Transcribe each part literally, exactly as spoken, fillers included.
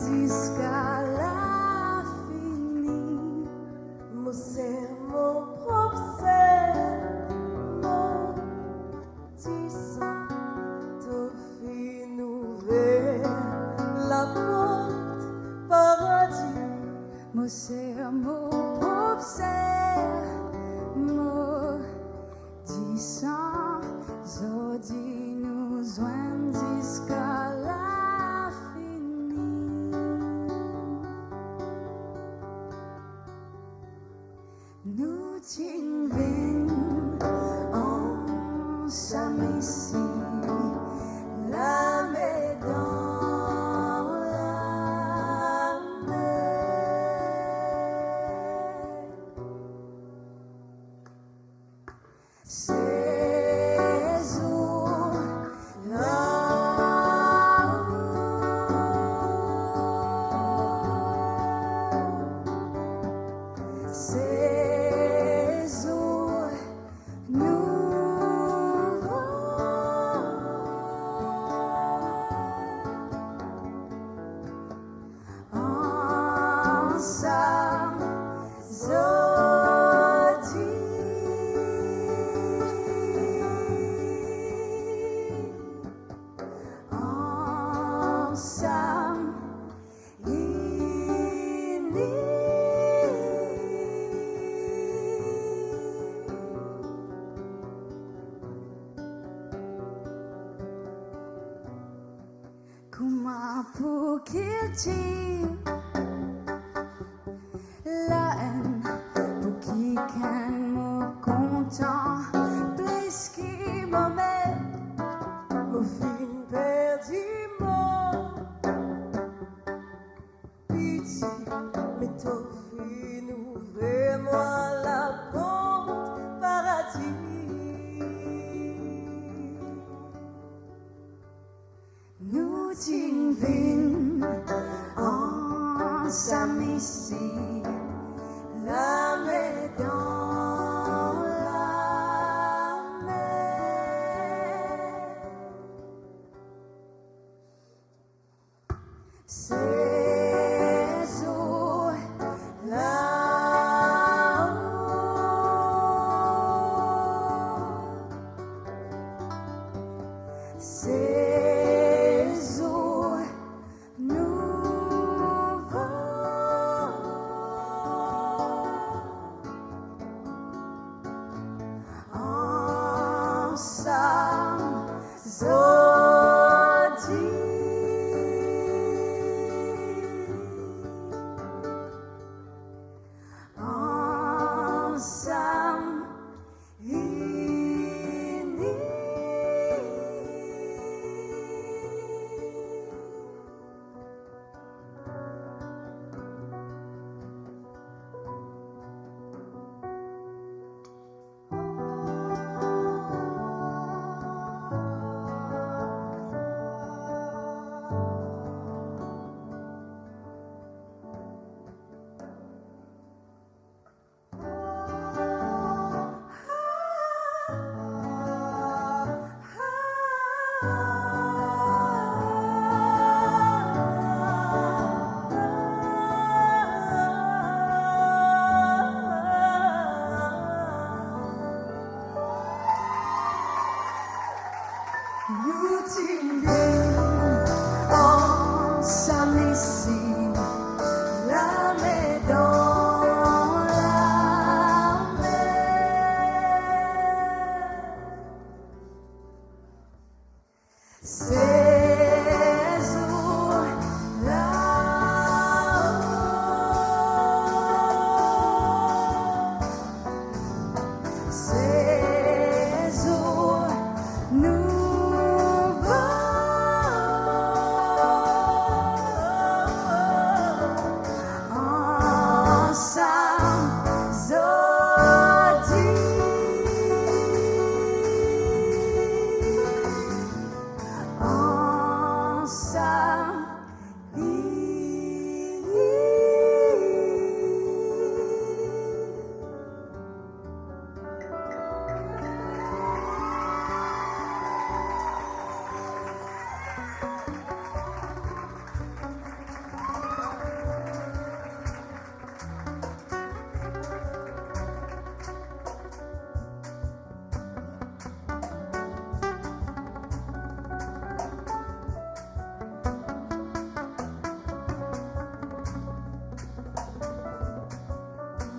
Ziska lafini, mo ser mo prop ser, mo disan to finn ouver laport paradi. Mo ser mo prop ser, mo disan zordi nou zwenn ziska lafini. Nou ti vinn ansam isi, lame dan lame. Sezour la, sezour nouvo. Ansam zordi, ansam ini. Kouma pou kiltir laenn, pou kikenn mo kontan plis ki momem, mo finn perdi mo piti, me to finn ouver mwa laport paradi. Nou ti vinn ansam isi, lame dan lame. Sezour la, sezour nouvo. Ansam zordi,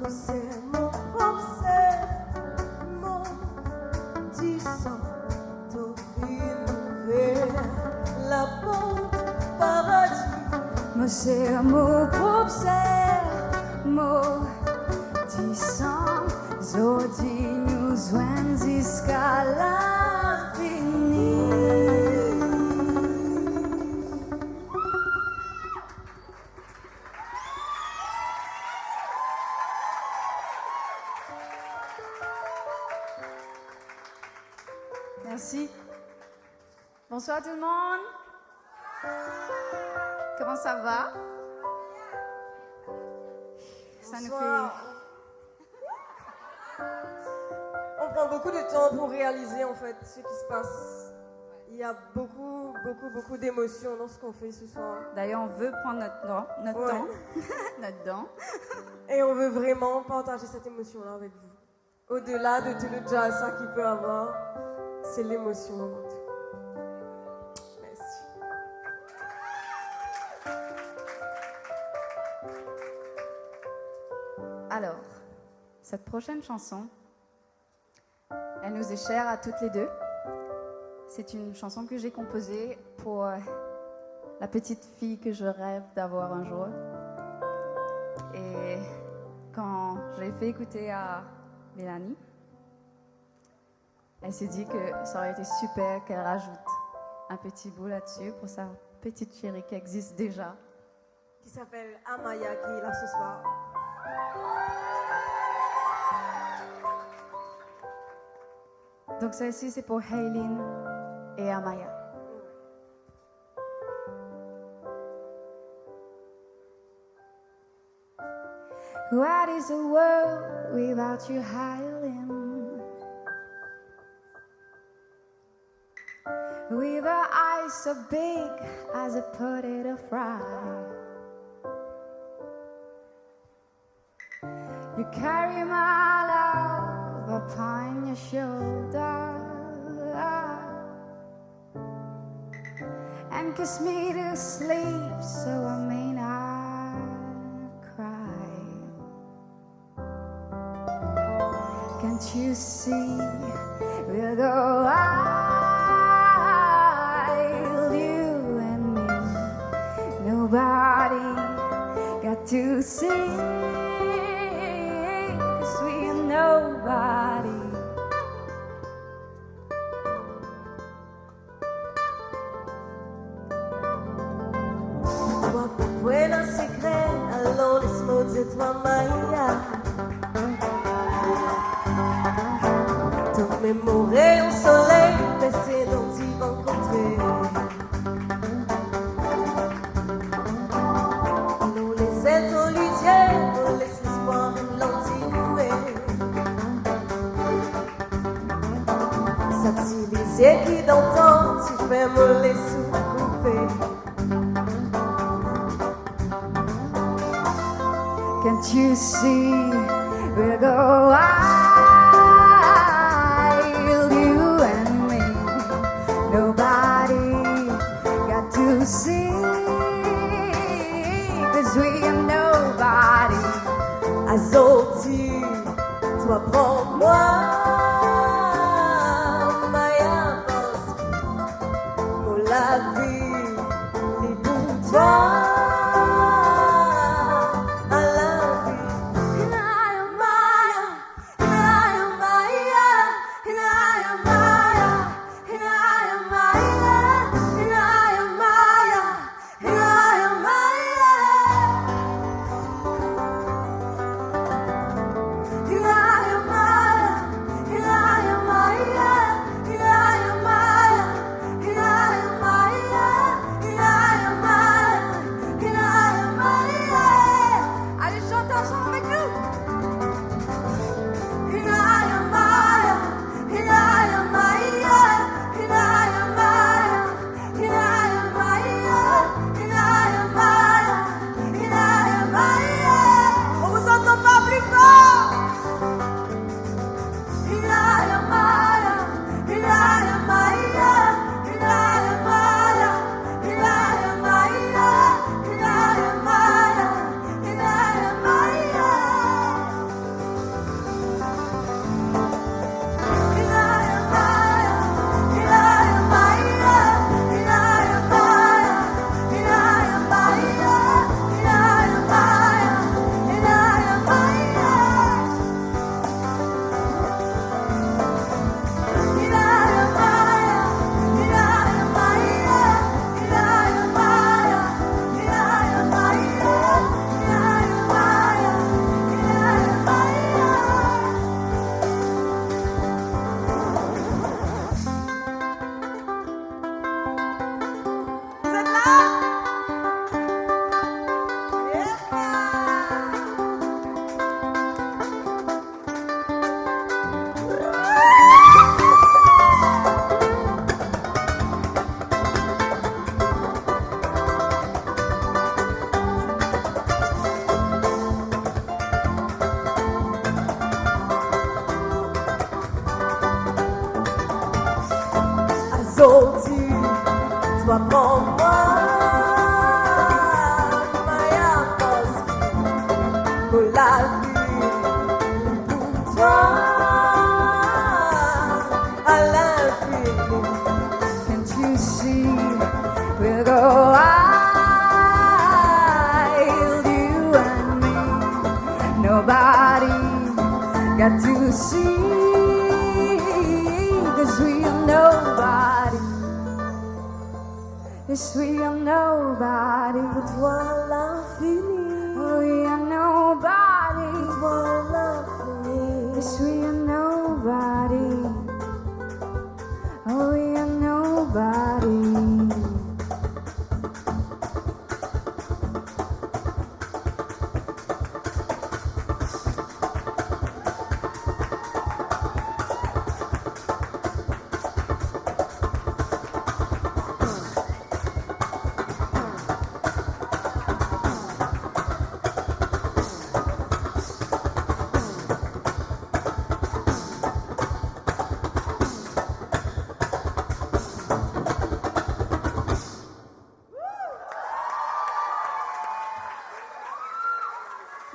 Mo ser mo prop ser, mo disan to finn ouver laport paradi. Mo ser mo prop ser, mo disan zordi nou zwenn ziska lafini. Merci. Bonsoir tout le monde. Comment ça va? Ça nous fait... Bonsoir. On prend beaucoup de temps pour réaliser, en fait, ce qui se passe. Il y a beaucoup, beaucoup, beaucoup d'émotions dans ce qu'on fait ce soir. D'ailleurs, on veut prendre notre temps, notre... Ouais. Temps, notre temps. Et on veut vraiment partager cette émotion-là avec vous. Au-delà de tout le jazz, ça qu'il peut avoir, c'est l'émotion avant tout. Merci. Alors, cette prochaine chanson, elle nous est chère à toutes les deux. C'est une chanson que j'ai composée pour, euh, la petite fille que je rêve d'avoir un jour. Et quand je l'ai fait écouter à Mélanie, elle s'est dit que ça aurait été super qu'elle rajoute un petit bout là-dessus pour sa petite chérie qui existe déjà. Qui s'appelle Amaya, qui est là ce soir. Donc celle-ci, c'est pour Haylin et Amaya. What is a world without you, Haylin? With her eyes so big as a potato fry. You carry my love upon your shoulder and kiss me to sleep so I may not cry. Can't you see we'll go wild, you and me? Nobody got to see, 'cause we are nobody. Twa pou pran enn sekre, alor les mo dir twa Maya. To mem mo reyon soley, me se dan divan kontre. Alor les zetwal dan lizie, mo les lespwar enn lanti noue. Sa ti lizie ki dantan ti fer mo lesou koupe. Can't you see we'll go wild, you and me? Nobody got to see, 'cause we are nobody. Azordi, twa pran mwa, Maya, parski mo lavi li pou twa. A lavi. Inaya Maya, Inaya Maya, Inaya Maya, Inaya Maya, Inaya Maya. Zordi, twa pran mwa, Maya, parski mo lavi pou twa, a linfini. Can't you see we'll go wild, you and me? Nobody got to see, 'cause we are nobody. Yes, we are nobody. Pou twa, linfini. We are nobody. Pou twa, linfini. Yes, we are nobody. Oh, we are nobody.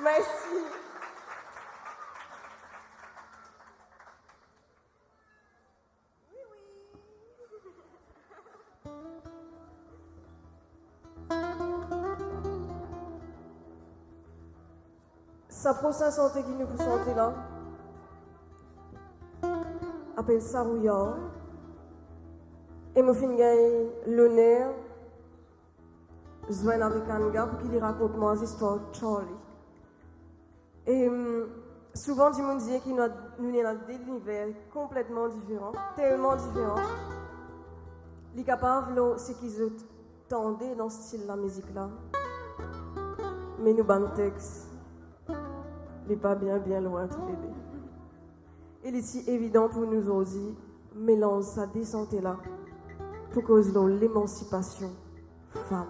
Mersi. Sa prosin sante ki nou pou sante la, apel Sarouya. E mo finn gagn loner zwenn avek Anga pou ki li rakont mwa zistwar Charlie. E, mm, souvan dimoun dir ki nou, nou ena de liniver konpletman diferan, telman diferan. Li kapav lor seki zot tande dan stil lamizik la, me nou bann text, li pa bien, bien lwin toulede. E li ti evidan pou nou zordi melanz sa de sante la pou koz lor lemansipasion fam.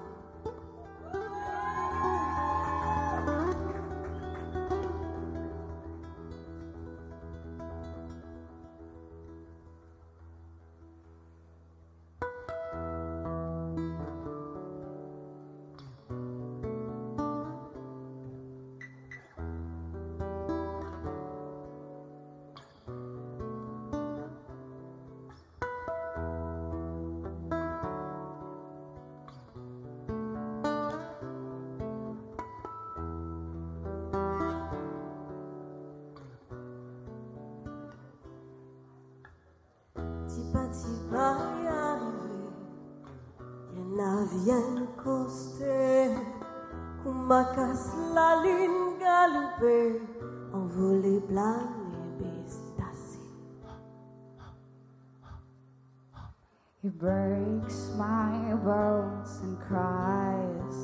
Tipa tipa arive, ena vinn koste, kouma kas lalinn galoupe, anvole plane, bestase. He breaks my bones and cries.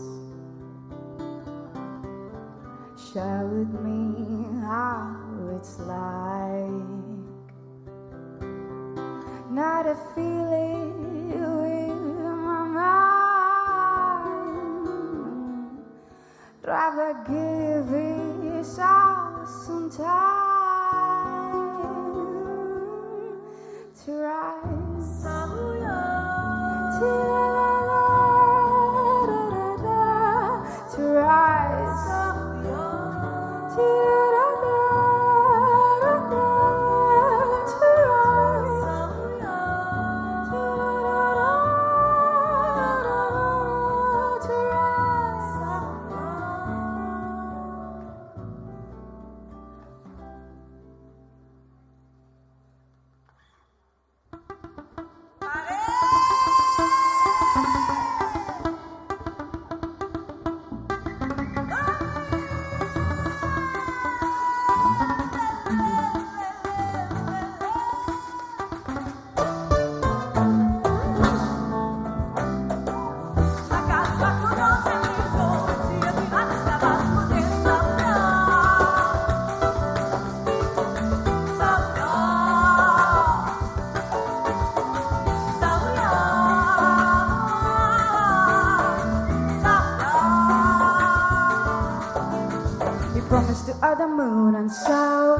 Showed me how it's like. Not a feeling with my mind. Rather give it some time to rise. To rise. He promised to other moon and so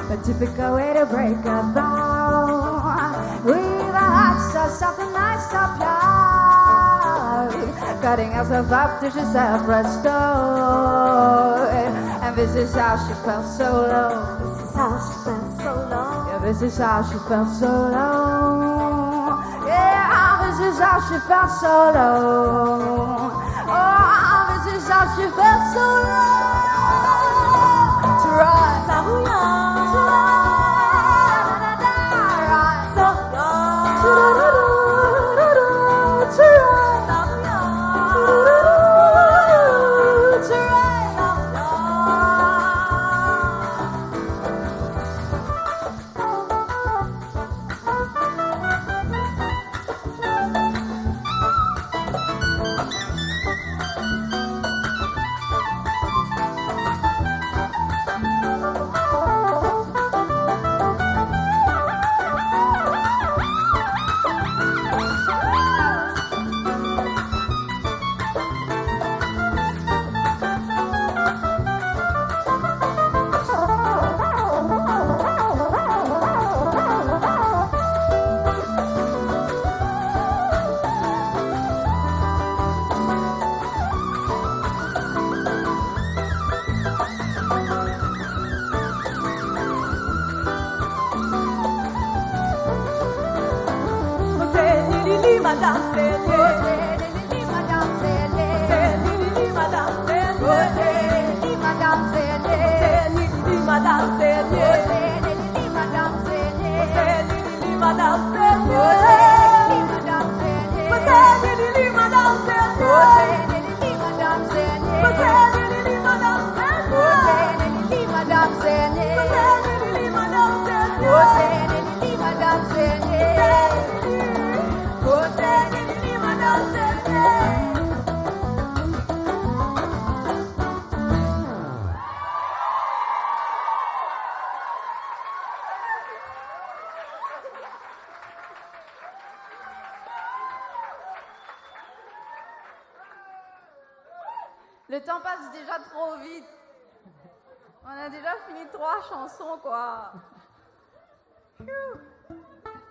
the typical way to break a vow. We So something nice up here. Cutting herself up till she's self restored. And this is how she felt so low. This is how she felt so low. Yeah, this is how she felt so low. Yeah, this is how she felt so low. Oh, this is how she felt so low. To rise. To rise. To rise. Le temps passe déjà trop vite. On a déjà fini trois chansons, quoi. Phew.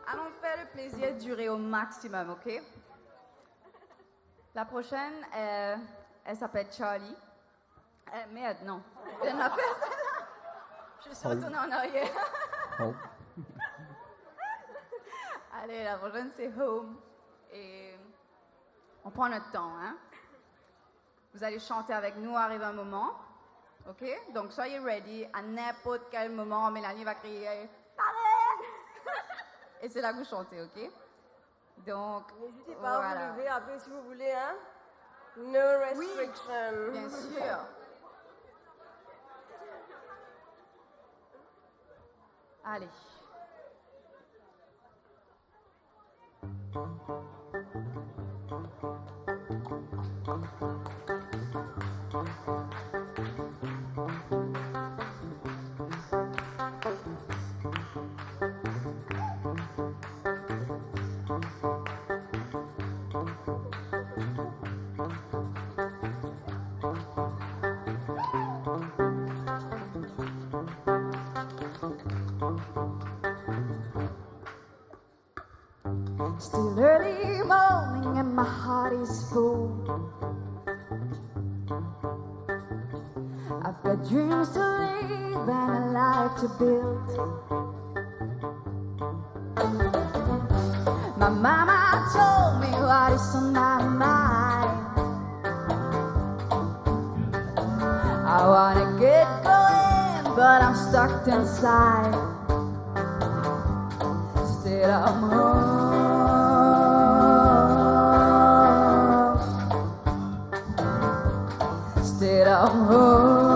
Allons faire le plaisir durer au maximum, ok ? La prochaine, euh, elle s'appelle Charlie. Euh, merde, non. Je viens de la faire, celle-là. Je suis retournée en arrière. Home. Allez, la prochaine, c'est Home. Et on prend notre temps, hein. Vous allez chanter avec nous, arrive un moment. Ok ? Donc, soyez ready. À n'importe quel moment, Mélanie va crier, « Paré ! » Et c'est là que vous chantez, ok ? Donc, n'hésitez pas à vous lever après si vous voulez, hein ? No restriction. Oui, bien sûr. Allez. Still early morning and my heart is full. I've got dreams to live and a life to build. My mama told me what is on my mind. I wanna get going, but I'm stuck inside. Still I'm home. Still I'm home.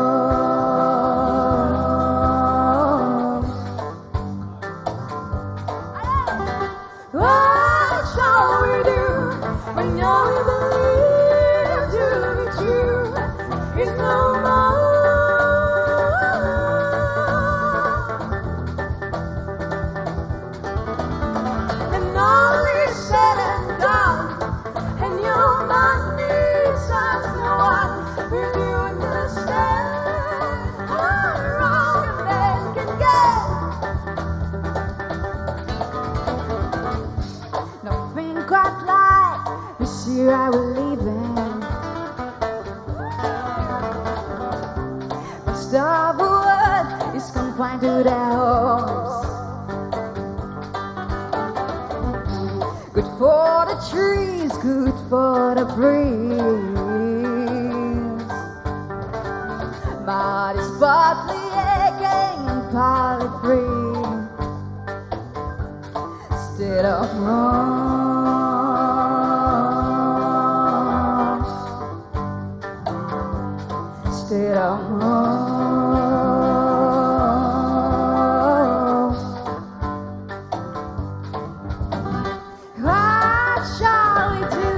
What shall we do when all we believe to be true is no more? When all is said and done, and your money serves no one, will you understand? I will leave them. Most of the world is confined to their homes. Good for the trees, good for the breeze. But it's partly aching and partly free. Still I'm lost. Still I'm lost. What shall we do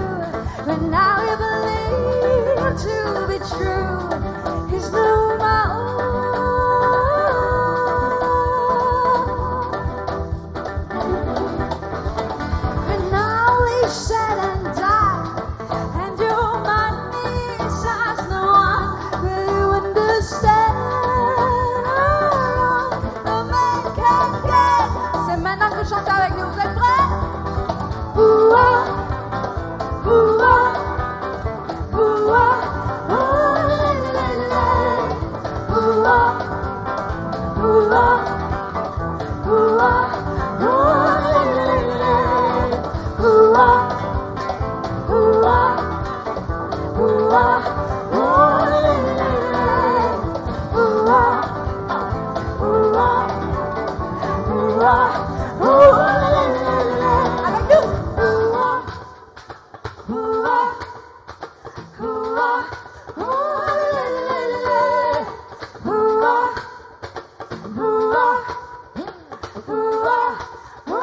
when all we believe to be true is no more? When all is said and done, and your money has no one, will you understand? No man can get. C'est maintenant que vous chantez avec nous. Vous êtes prêts? Ouah, ouah, ouah, oh, la, la, la, la. Ouah, ouah, ouah, oh, la, la, la, la. Ouah, ouah, ouah, oh, la, la, la, la. Ouah, ouah, ouah, oh, la, la, la, la. Avec nous. Ouah, ouah, ouah, oh, la, la, la, la. Ouah, ouah, ouah, oh,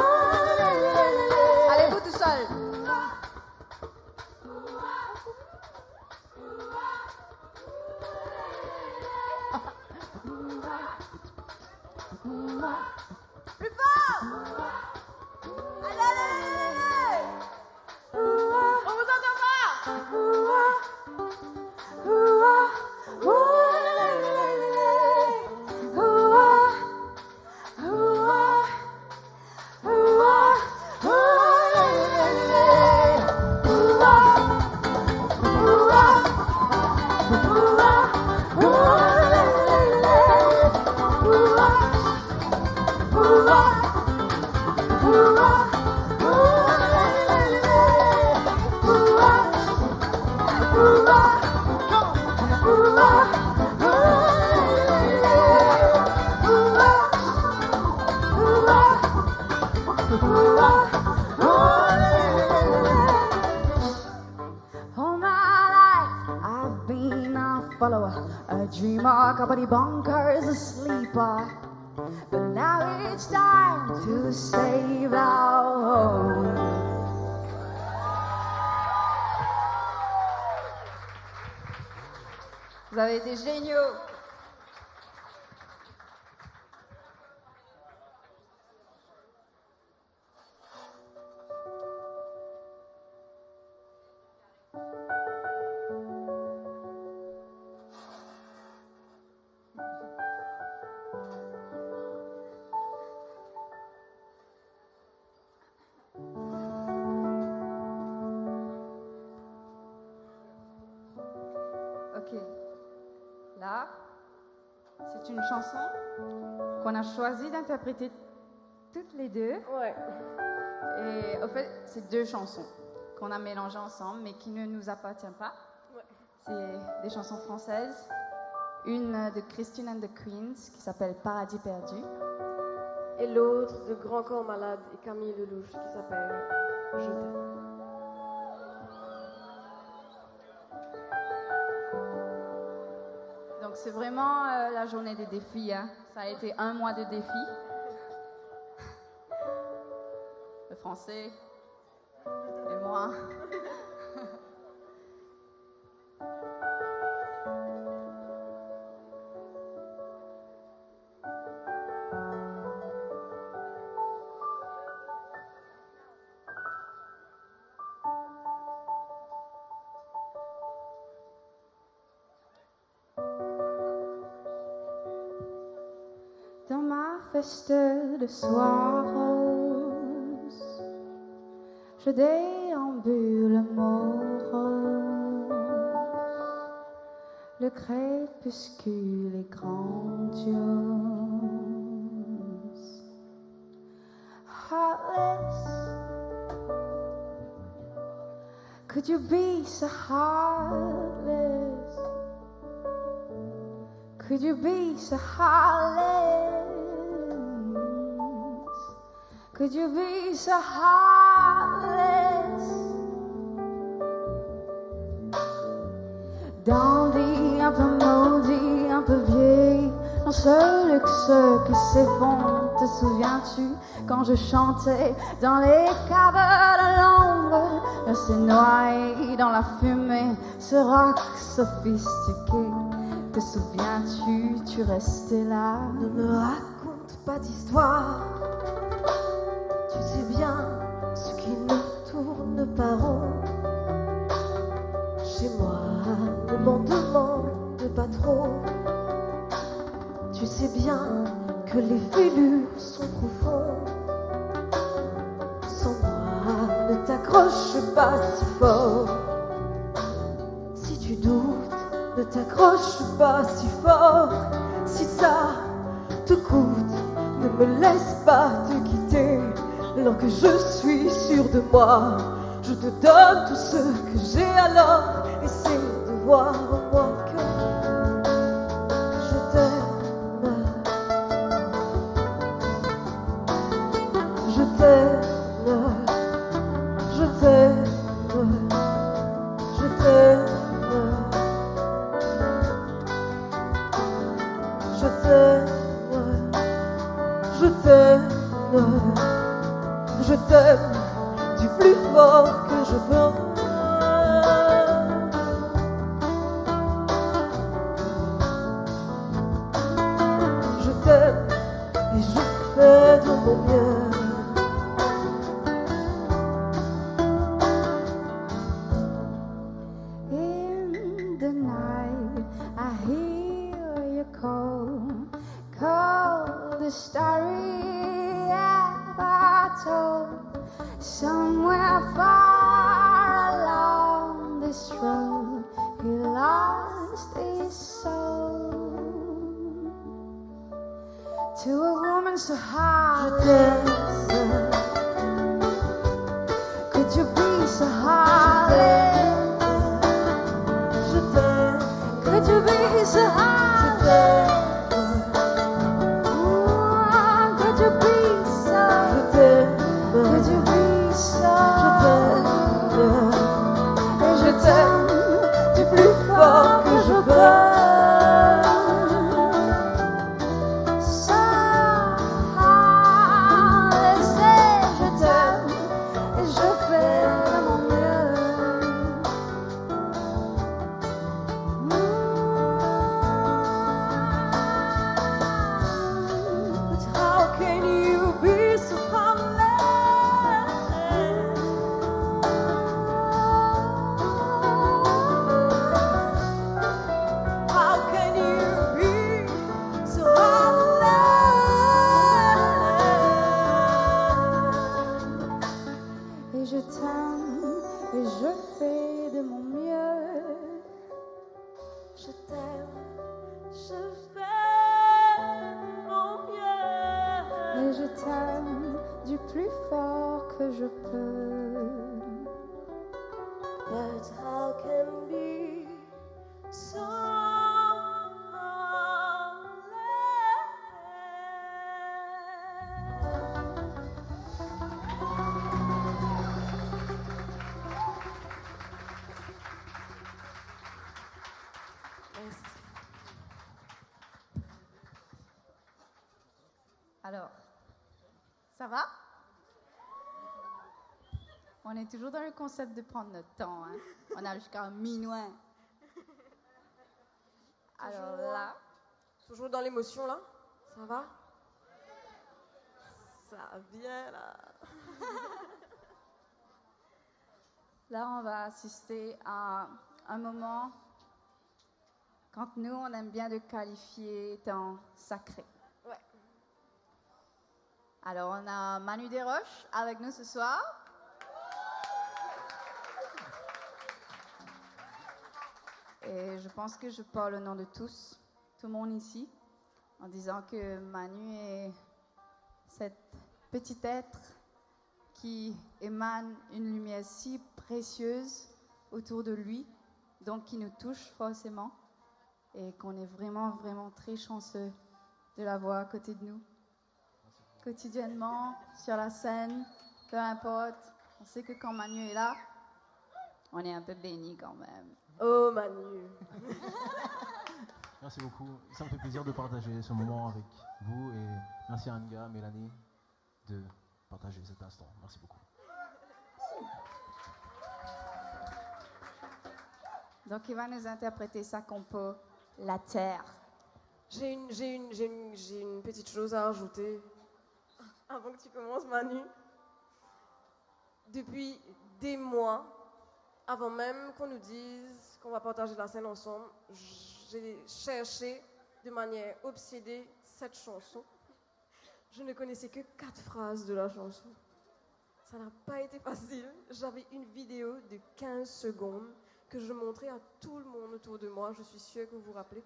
la, la, la, la. Allez, vous tout seul. Plus fort! Allez, allez, allez, allez, allez! On vous entend pas! All my life I've been a follower, a dreamer, kabaddi banker, a sleeper. But now it's time to save our home. Vous avez été géniaux. Ok. Là, c'est une chanson qu'on a choisi d'interpréter toutes les deux. Ouais. Et au fait, c'est deux chansons qu'on a mélangées ensemble, mais qui ne nous appartiennent pas. Ouais. C'est des chansons françaises. Une de Christine and the Queens qui s'appelle Paradis perdu. Et l'autre de Grand Corps Malade et Camille Lelouch qui s'appelle Je t'aime. Donc c'est vraiment, euh, la journée des défis, hein. Ça a été un mois de défis. Le français, et moi. Dans ma veste de soie rose, je déambule morose. Le crépuscule est grandiose. Heartless. Could you be so heartless? Could you be so heartless? Could you be so heartless? Dandy, un peu maudit, un peu vieilli, mon seul luxe qui s'effondre. Te souviens-tu quand je chantais dans les caves de Londres, laissé noyer dans la fumée, ce rock sophistiqué? Te souviens-tu, tu restais là. Ne me raconte pas d'histoire. Tu sais bien ce qui ne tourne pas rond. Chez moi, ne m'en demande pas trop. Tu sais bien que les fêlures sont profondes. Sans moi, ne t'accroche pas si fort. Si tu doutes, ne t'accroche pas si fort. Si ça te coûte, ne me laisse pas te quitter. Lorsque je suis sûr de moi, je te donne tout ce que j'ai, alors essaie de voir en moi que je t'aime. Je t'aime, je t'aime, je t'aime, je t'aime, je t'aime, je t'aime du plus fort que je peux. Je t'aime et je fais de mon mieux. In the night, I hear you call, call the starry Avatar. Somewhere far along this road, he lost his soul. To a woman so hard. Je t'aime. Could you be so hard? Je t'aime. Could you be so hard? Je t'aime. Ooh, could you be so? Je t'aime. Could you be so? Je t'aime. Et je t'aime du plus fort que je peux. Sans laisser, je t'aime et je fais de mon mieux. But how can you be so heartless? How can you be so heartless? Et je t'aime et je fais de mon mieux. Je t'aime, je fais de mon mieux. Et je t'aime du plus fort que je peux. But how can be so heartless? Merci. Alors, ça va? On est toujours dans le concept de prendre notre temps, hein. On a jusqu'à minuit. Alors là, toujours dans l'émotion, là? Ça va? Ça vient, là. Là, on va assister à un moment qu'entre nous, on aime bien de qualifier étant sacré. Ouais. Alors, on a Manu Desroches avec nous ce soir. Et je pense que je parle au nom de tous, tout le monde ici, en disant que Manu est cet petit être qui émane une lumière si précieuse autour de lui, donc qui nous touche forcément, et qu'on est vraiment, vraiment très chanceux de l'avoir à côté de nous, quotidiennement, sur la scène, peu importe. On sait que quand Manu est là, on est un peu béni quand même. Oh, Manu. Merci beaucoup. Ça me fait plaisir de partager ce moment avec vous et merci à Anga, Mélanie, de partager cet instant. Merci beaucoup. Donc, il va nous interpréter sa compo, La Terre. J'ai une, j'ai une, j'ai une, j'ai une petite chose à ajouter avant que tu commences, Manu. Depuis des mois, avant même qu'on nous dise qu'on va partager la scène ensemble, j'ai cherché de manière obsédée cette chanson. Je ne connaissais que quatre phrases de la chanson. Ça n'a pas été facile. J'avais une vidéo de quinze secondes que je montrais à tout le monde autour de moi. Je suis sûre que vous vous rappelez.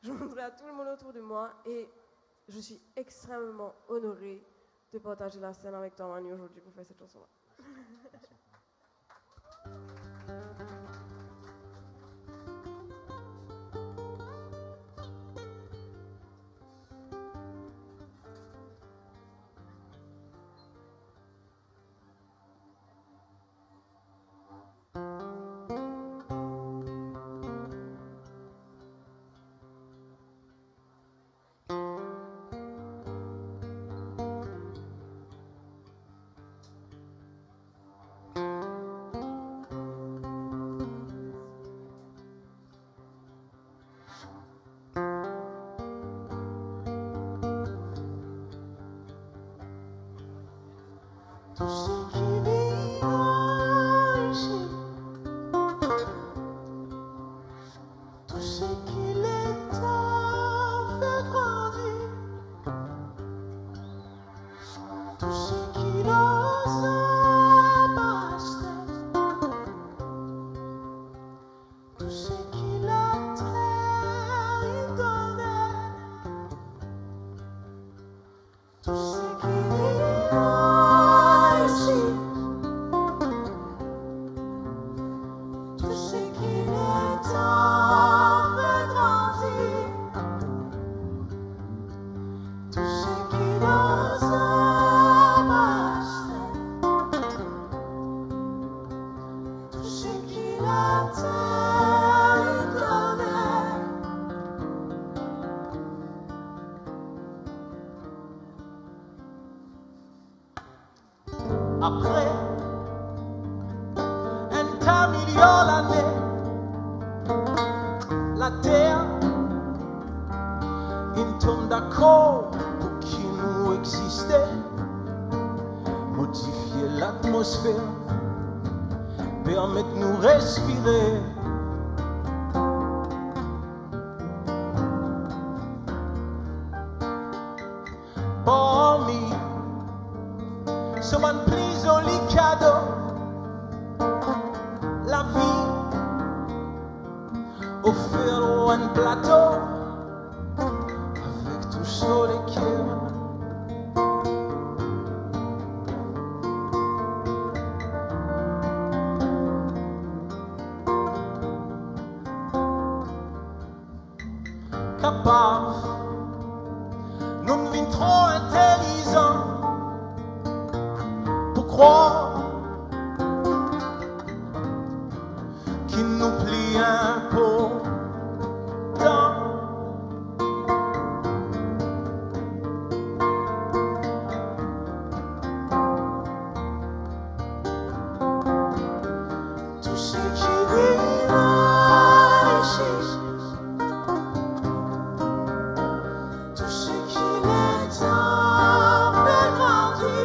Je montrais à tout le monde autour de moi et je suis extrêmement honorée de partager la scène avec toi, Manu, aujourd'hui pour faire cette chanson-là. Tou seki viv isi, tou seki letan fer grandi, tou seki larzan pa aste, tou seki later inn done, tou seki viv isi, tou seki letan fer grandi, tou seki larzan pa aste, tou seki later inn done. Apre enn ta milio lane, later inn tom dakor pou ki nou existe, modifie latmosfer, permet nou respire. Parmi so bann pli zoli kado, lavi ofer lor enn plato avek tou so leker. Kapav nou vinn tro intelizan pou krwar ki nou pli inportan. Tou seki viv isi, tou seki letan fer grandi,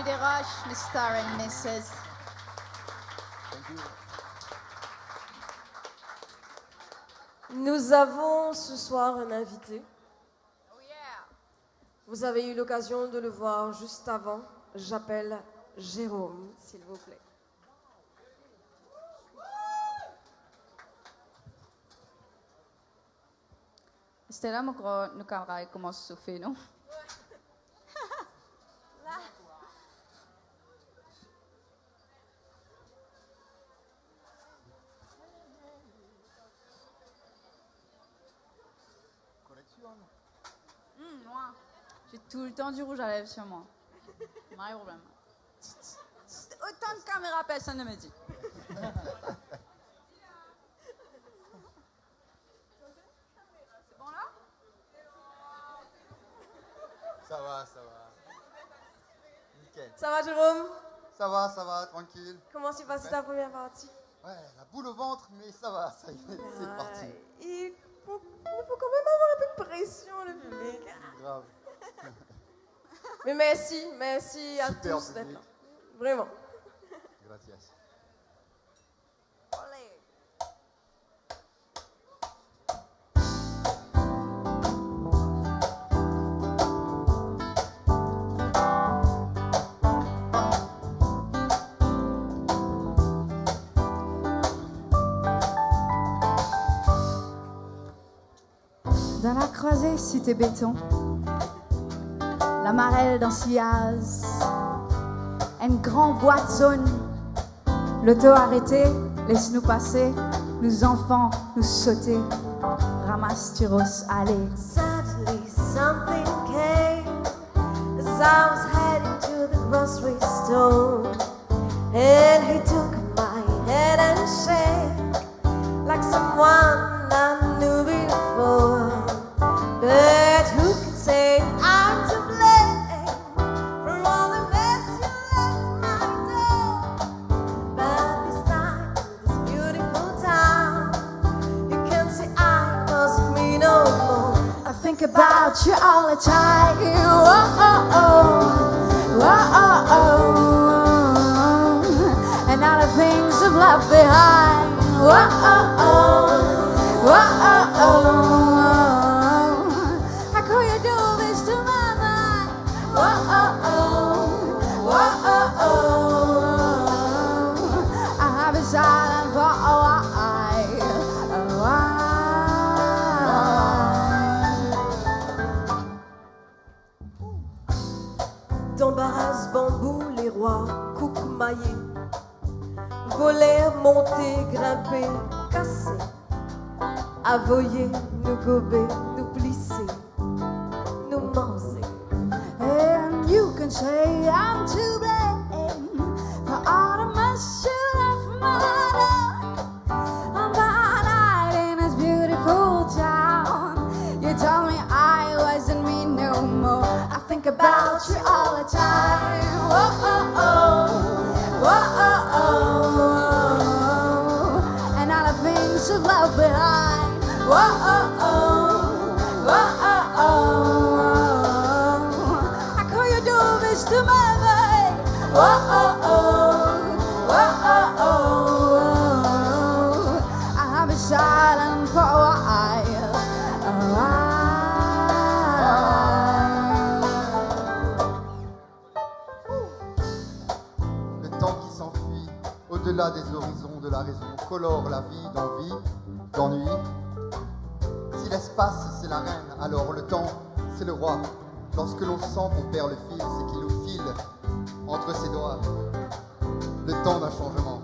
Desroches, Mister and Missus. Nous avons ce soir un invité. Vous avez eu l'occasion de le voir juste avant. J'appelle Jérôme, s'il vous plaît. Stella, mo krwar nou kamera inn koumans sofe, non? Connexion. Hmm, moi, j'ai tout le temps du rouge à lèvres sur moi. Pas de problème. Autant de caméras, personne ne me dit. C'est bon là ? Ça va, ça va. Nickel. Ça va, Jérôme ? Ça va, ça va, tranquille. Comment s'est passée ta première partie ? Ouais, la boule au ventre, mais ça va, ça y est, c'est parti. Ah, il faut, il faut quand même avoir un peu de pression, le public. Grave. Mais merci, merci à tous d'être là. Super public. Vraiment. Gracias. Dan lakrwaze site beton, lamarel dan siyaz, enn gran bwat zonn, loto arete, les nou pase, nou zanfan, nou sote, ramas tiros, ale. Suddenly something came as I was heading to the grocery store. And he took my hand and shake like someone I knew before. But who can say I'm to blame for all the mess you left my door? But this time, this beautiful town, you can say I wasn't me no more. I think about you all the time. Whoa, oh, oh. Whoa, oh, oh. And all the things I've left behind. Whoa, oh, oh. Whoa, oh, oh. How could you do this to my mind? Whoa, oh, oh. Whoa, oh, oh. I have been silent for a while. Dan baraz banbou, lerwa koukmaye, voler monte, grinpe, kase, avoye nou gobe, nou plise, nou manze. And you can say I'm to blame for all the mess you left my door. On that night in this beautiful town, you told me I wasn't me no more. I think about you all the time. Whoa, oh, oh. Whoa, oh, oh. And all the things you left behind. Whoa, oh, oh. Whoa, oh, oh. How could you do this to me, babe? Whoa, oh, oh. Whoa, oh, oh. I have been silent for a while. A while. Le temps qui s'enfuit au-delà des horizons de la raison colore la vie d'envie, d'ennui. Si l'espace c'est l'arène, alors le temps c'est le roi. Lorsque l'on sent qu'on perd le fil, c'est qu'il nous file entre ses doigts le temps d'un changement.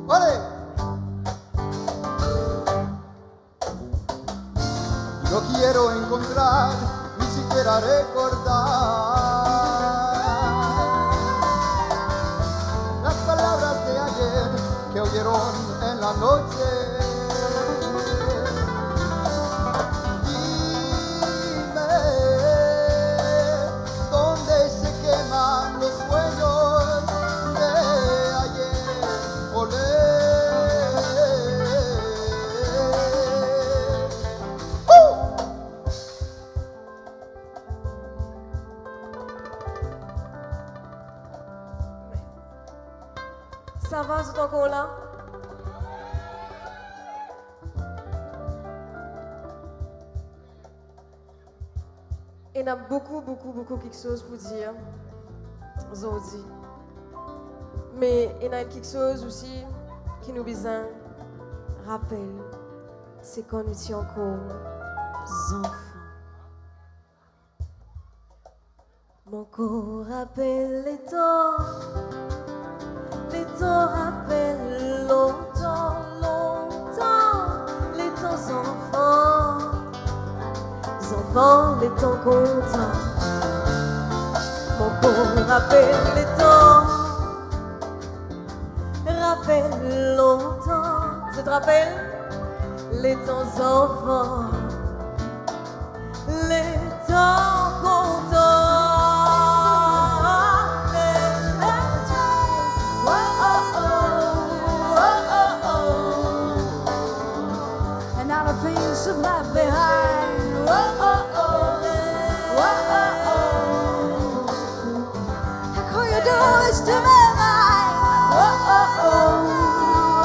Allez ! No quiero encontrar, ni siquiera recordar las palabras de ayer que oyeron en la noche. Dime, ¿dónde se queman los sueños de ayer? Olé. Ouh! Sava, zot ankor la? Ena boukou, boukou, boukou kiksoz pou dir zordi. Me ena enn kiksoz osi ki nou bizin rapel, se kan nou ti ankor zanfan. Mo ankor rapel letan, letan rapel lontan, lontan, letan zanfan, zanfan, letan kontan. Mo ankor rapel letan, rapel lontan. Zot rapel? Letan zanfan, letan kontan. Oh, oh, oh, oh, oh, oh. And all the things you've left behind. Oh, oh, oh, oh, oh, oh. I call your doors to my mind. Oh, oh, oh,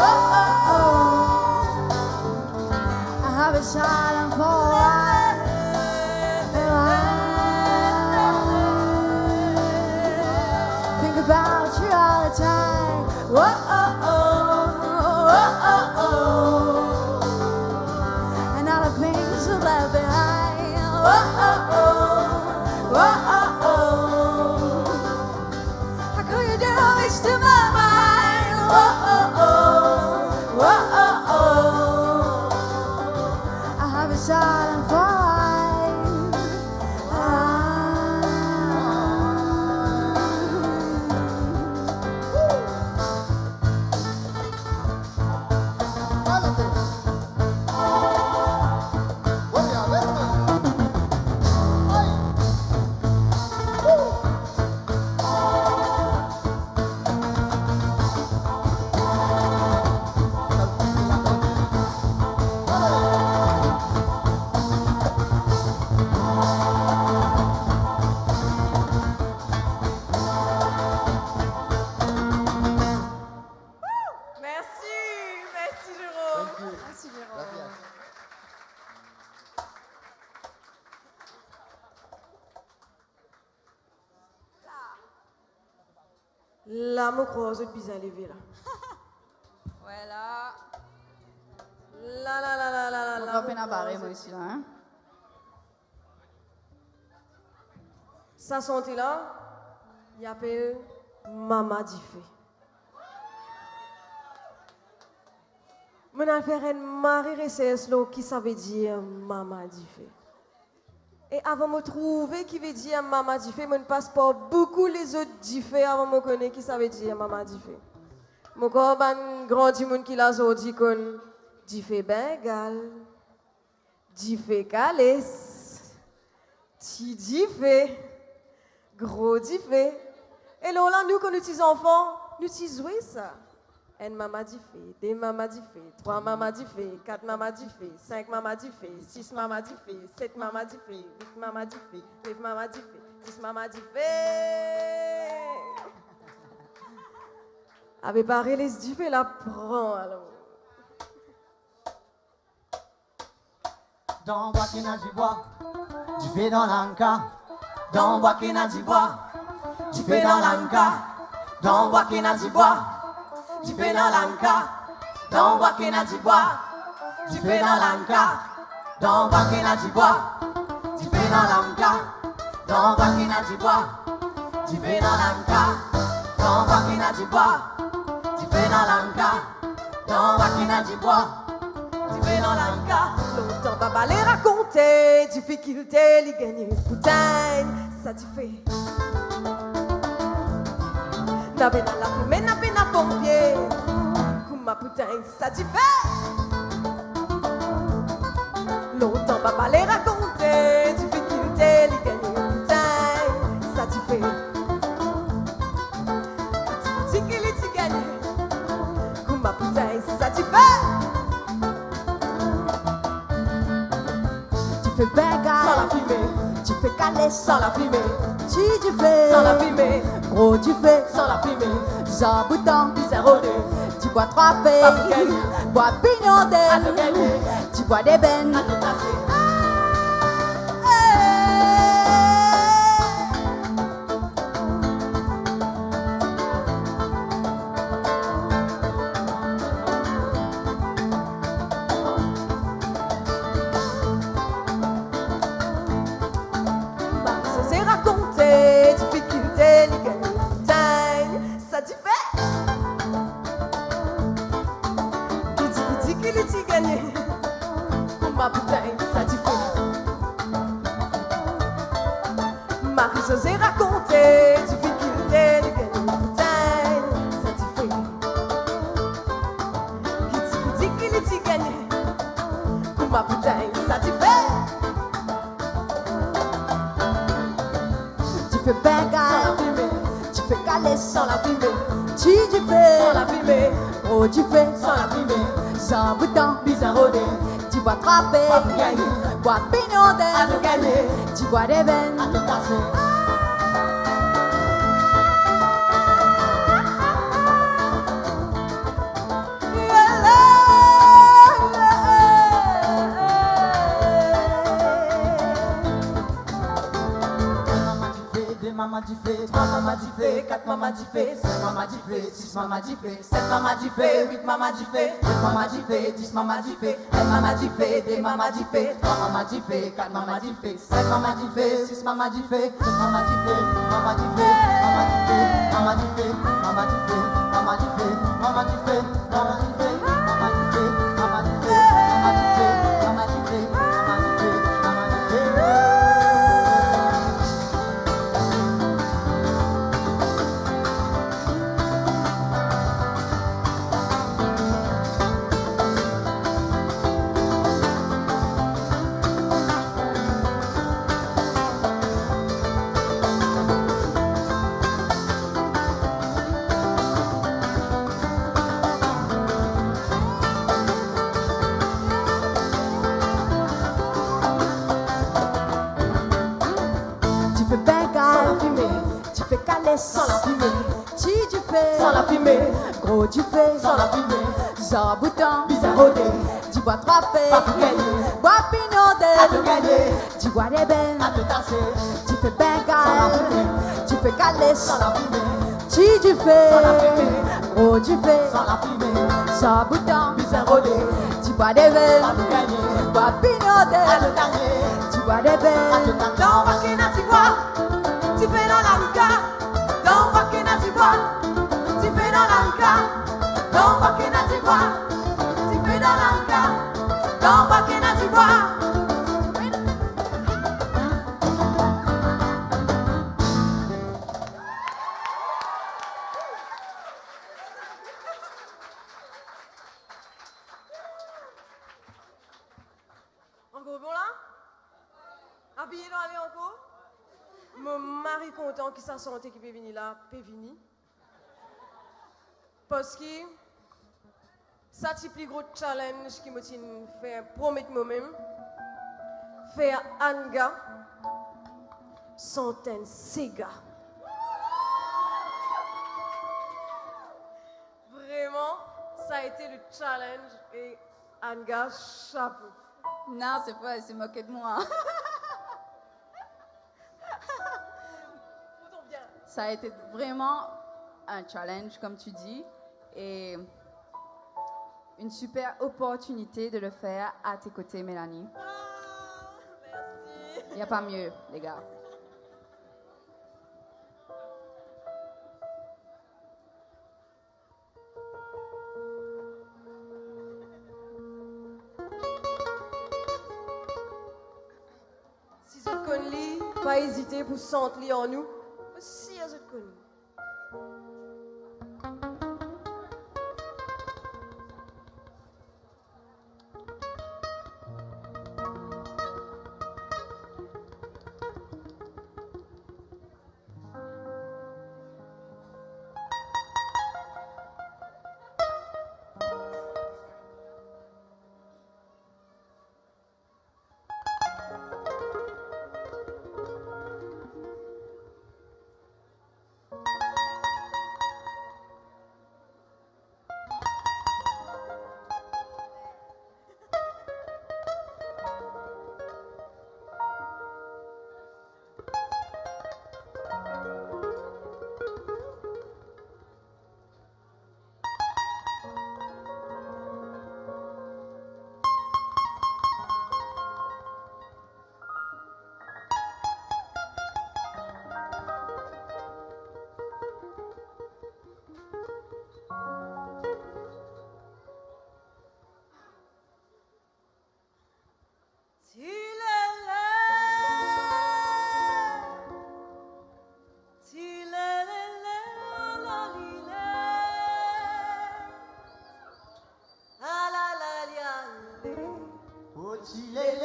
oh, oh, oh. I have a silent for a while. Think about you all the time. Oh, oh, oh, oh, oh, oh. And all the things you left behind. Oh, oh, oh, oh, oh, oh. I call your doors to my mind. Oh, oh, oh, oh, oh, oh. I have a silent for a while. Ah. Mersi, mersi Jérôme. Thank you. Mersi Jérôme. Gracias. La, mo krwar zot bizin leve la. Wala. La, la, la, la, la, la, la, mo krwar zot. Mo pena bare, mwa osi la, hein. Sa sante la, li apel Mama Dife. Mo'nn al fer enn mari resers lor ki savedir Mama Dife. E avan mo trouve ki vedir Mama Dife, mo'nn pas par boukou lezot dife avan mo kone ki savedir Mama Dife. Mo krwar bann gran dimoun ki la zordi konn dife Bengal, dife kales, ti dife, gro dife. E lor la, nou, kan nou ti zanfan, nou ti zwe sa. Enn mama dife, de mama dife, trwa mama dife, kat mama dife, sink mama dife, sis mama dife, set mama dife, wit mama dife, nef mama dife, dis mama dife. Abe pare les dife la pran alor. Dan bwa ki ena dibwa, dife dan lanka. Dan bwa ki ena dibwa, dife dan lanka. Dan bwa ki ena dibwa, dife dan lanka. Dan bwa ki ena dibwa, dife dan lanka. Dan bwa ki ena dibwa, dife dan lanka. Dan bwa ki ena dibwa, dife dan lanka. Dan bwa ki ena dibwa, dife dan lanka. Dan bwa ki ena dibwa, dife dan lanka. Lontan baba le rakonte difikilte li gagne pou tegn sa dife. Napa ena lafime, napa ena ponpie, kouma pou tegn sa dife. Lontan baba le rakonte difikilte li gagne pou tegn sa dife. Difikilte ki li ti gagne, kouma pou tegn sa dife. Dife Bengal san lafime, dife kales san lafime, Ti dife, san lafime. Gro dife, san lafime. Zaboutan, bizin rode. Dibwa trwa fe, pa pou gagne. Bwa pignon de, pa pou gagne. Dibwa debenn, pa pou kase. Marisa rakonte difikilte li gagne pou tegn sa dife. Ki di, ki di ki li ti gagne, kouma pou tegn sa dife. Marie-Josée rakonte difikilte li gagne pou tegn sa dife. Ki ti, ki ti ki li ti gagne, kouma pou tegn sa dife. Dife bengal, san lafime. Dife kale, san lafime. Ti dife, san lafime. Gro dife, san lafime. Zaboutan, bizin rode. Dibwa trwa fe, pa pou gagne. Bwa pignon de, pa pou gagne. Dibwa debenn, pa pou kase. Enn mama dife, de mama dife, trwa mama dife, kat mama dife, sink mama dife, sis mama dife, set mama dife, wit mama dife, nef mama dife, dis mama dife, enn mama dife, de mama dife, trwa mama dife, kat mama dife, sink mama dife, sis mama dife, set mama dife, wit mama dife, mama dife, mama dife, mama dife, mama dife, mama dife. Dife bengal, san lafime. Dife kale, san lafime. Ti dife, san lafime. Gro dife, san lafime. Zaboutan, bizin rode. Dibwa trwa fe, pa pou gagne. Bwa pignon de, pa pou gagne. Dibwa debenn, pa pou kase. Dife bengal, san lafime. Dife kale, san lafime. Ti dife, san lafime. Gro dife, san lafime. Zaboutan, bizin rode. Dibwa debenn, pa pou gagne. Bwa pignon de, pa pou kase. Dibwa debenn, pa pou kase. Dan bwa ki ena dibwa, dife dan lariga. Dan bwa ki ena dibwa, dife dan lariga. Dan bwa ki ena dibwa, dife dan lariga. Dan bwa ki ena dibwa. Ankor bon la? Abiye nou ale ankor? Mo mari kontan ki sa sante ki pe vini la, pe vini. Parski sa ti pli gro challenge ki mo ti finn promet momem, fer Anga sant enn sega. Vraiment, ça a été le challenge et Anga, chapeau. Non, c'est faux, elle se moquait de moi. Pour ton bien. Ça a été vraiment un challenge, comme tu dis, et une super opportunité de le faire à tes côtés, Mélanie. Ah, merci. Il n'y a pas mieux, les gars. Si zot konn li, pa ezite pou sant li ar nou. Mo sir zot konn li.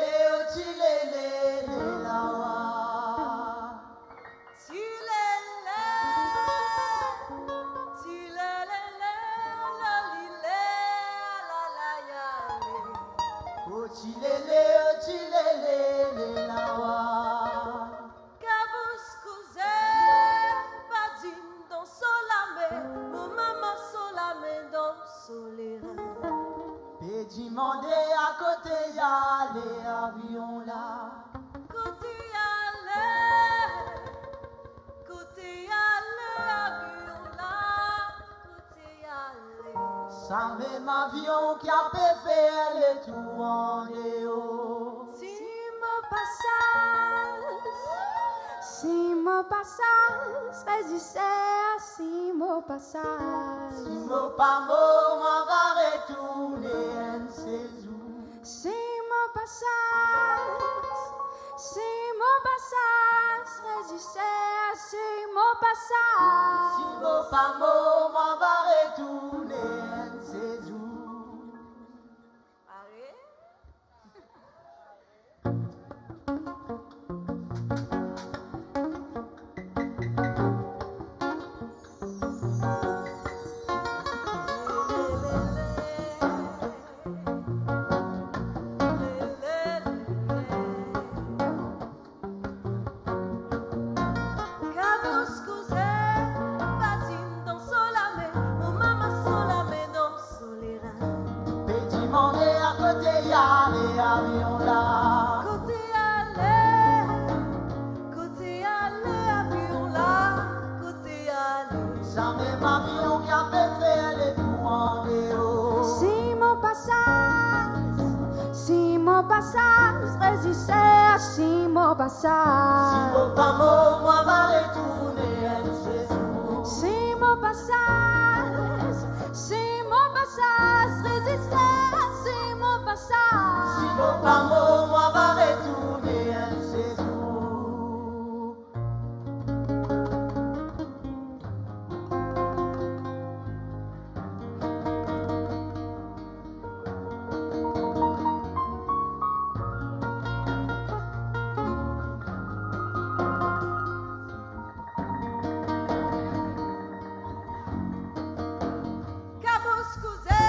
E o ti lele, le la wa. Ti lele, ti lele, le la li le, la la ya le. O ti lele, o ti lele, le la wa. Kabous kouze, pa dim dan so lame, mo mama so lame dan so lerin. Pe dimande akote ale avion la. Kote ale, kote ale avion la, kote ale. Sa mem avion ki ape fer letour andeor. Si mo pa saz, si mo pa saz, reziser, si mo pa saz. Si mo pa mor, mo ava retourne enn sezour. Si mo pa saz, si mo pa saz, reziser, si mo pa saz. Si mo pa mor, mo ava retourne enn sezour. Pare? Kabous kouze, pa dim dan so lame, mo mama so lame dan so lerin. Pe dimande akote ale avion la. Kote ale, kote ale avion la, kote ale. Sa mem avion ki ape fer letour andeor. Si mo pa saz, si mo pa saz, reziser, si mo pa saz. Si mo pa mor, mo ava retourne enn sezour. Si mo pa saz, si mo pa saz, reziser, si mo pa saz. Si mo pa mor, mo ava retourne enn sezour. Kabous kouze,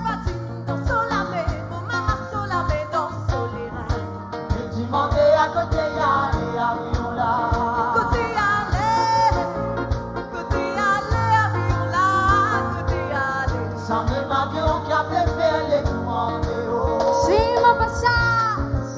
pa dim dan so lame, mo mama so lame dan so lerin. Pe dimande akote ale avion la. Kote ale, kote ale avion la, kote ale. Sa mem avion ki ape fer letour andeor. Si mo pa saz,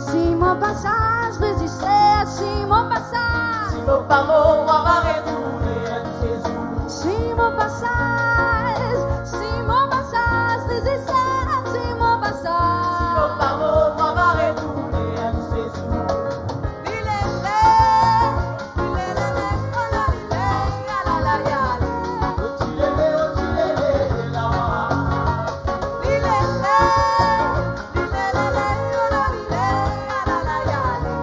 si mo pa saz, reziser, si mo pa saz. Si mo pa mor, mo ava retourne enn sezour. Si mo pa saz, si mo pa saz, reziser, si mo pa saz. Si mo pa mor, mo ava retourne enn sezour. Li lele, li lele, oh la li le, ya la la ya li. O ti lele, o ti lele, la wa. Li lele, li lele, oh la li le, ya la la ya li.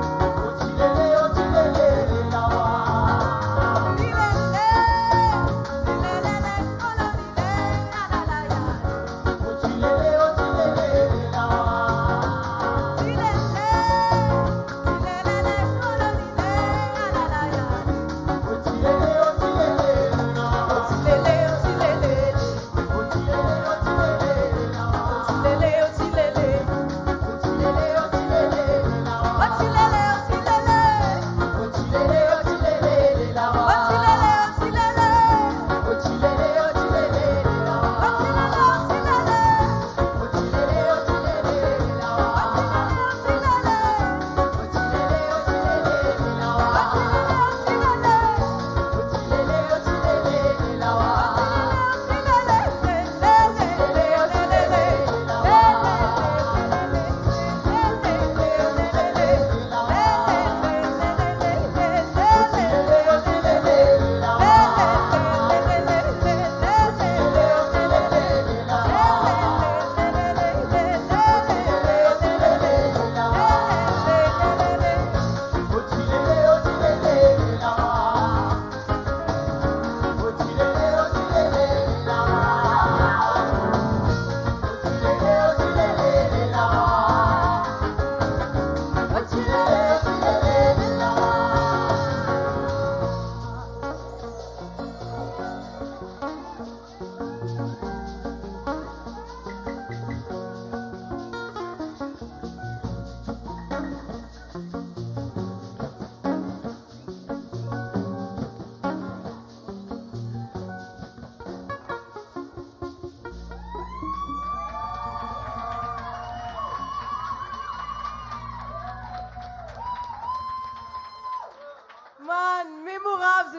O ti lele, o ti lele, la wa. Li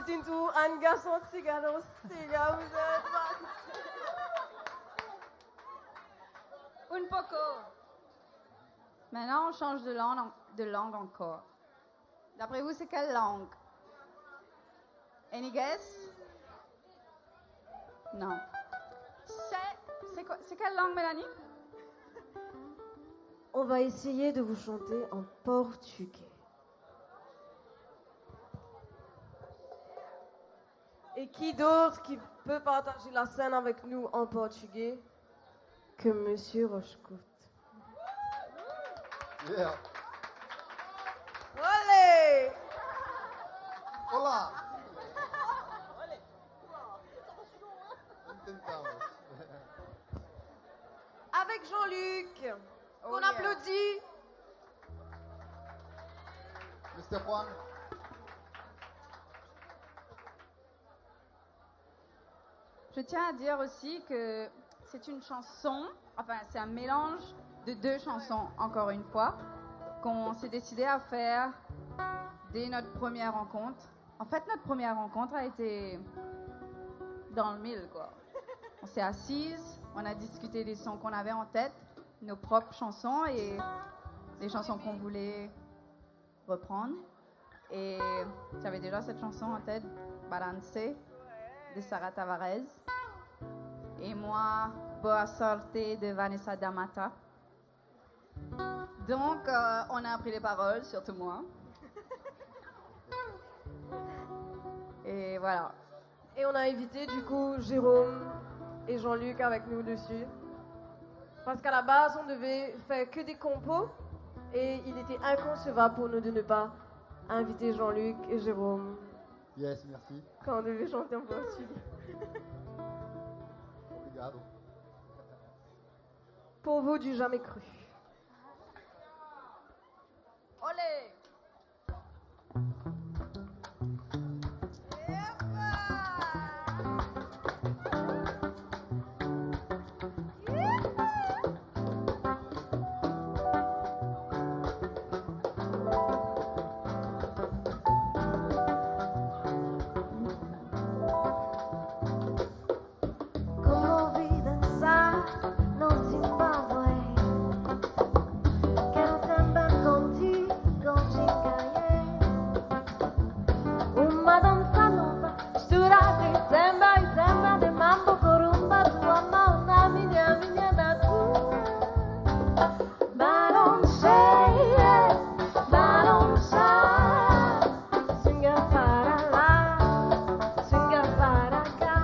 C'est une tour, un garçon, six garçons, six gars, vous êtes pas. Un poco. Maintenant, on change de langue, de langue encore. D'après vous, c'est quelle langue? Any guess? Non. C'est, c'est quoi, c'est quelle langue, Mélanie? On va essayer de vous chanter en portugais. Et qui d'autre qui peut partager la scène avec nous en portugais que Monsieur Rochecout? Yeah. Olé! Olá! Tentamos. Avec Jean-Luc, qu'on applaudit. Mister Juan. Je tiens à dire aussi que c'est une chanson, enfin, c'est un mélange de deux chansons, encore une fois, qu'on s'est décidé à faire dès notre première rencontre. En fait, notre première rencontre a été dans le mille, quoi. On s'est assises, on a discuté des sons qu'on avait en tête, nos propres chansons et les chansons qu'on voulait reprendre. Et j'avais déjà cette chanson en tête, Balance, de Sara Tavares. Et moi, Boa Sorte de Vanessa da Mata. Donc, euh, on a appris les paroles, surtout moi. Et voilà. Et on a invité du coup Jérôme et Jean-Luc avec nous dessus. Parce qu'à la base, on devait faire que des compos et il était inconcevable pour nous de ne pas inviter Jean-Luc et Jérôme Yes, merci. Quand on devait chanter en portugais. Obrigado. Pour vous, du jamais cru. Olé! Kouma ou viv dan sa, non, Zimbabwe. Ker nou tanba konti, konti gaye. Uma dansa nova, mistura de samba e samba de mambo, korumba, tua mão na minha, minha na tua. Balance, balance, swinga para lá, swinga para cá.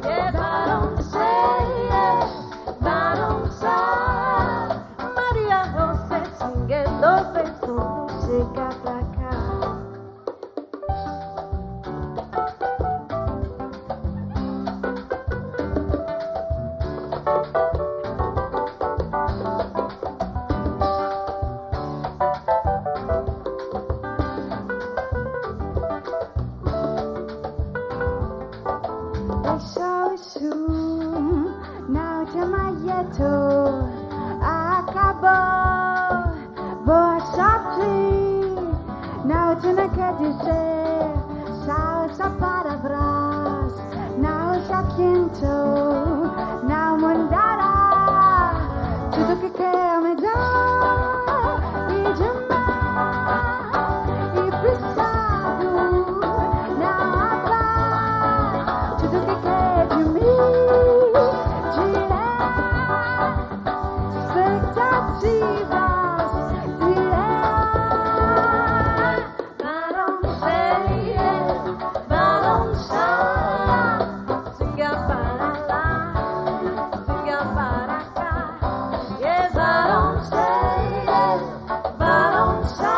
E balance, balance, Maria José swingando, pensando, chega pra cá. Deixa o chum, não te malheto, acabou. Boa sorte, não tenho que dizer, são só palavras, não já quinto, não mandará. Tudo que quer me dá, e demais, e pesado, não há paz. Tudo que quer de mim, dirá. Expectativas, dirá. Balance, balance, swinga para lá, swinga para cá. E balance, balance,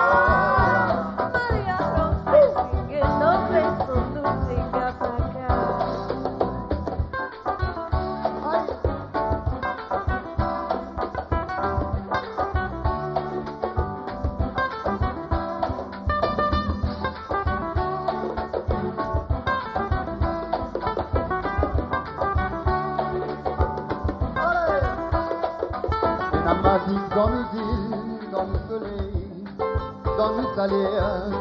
Maria José swingando, pensando, swinga pra cá. Ena mazik dan lezil, dan lesoley. Donn nou saler,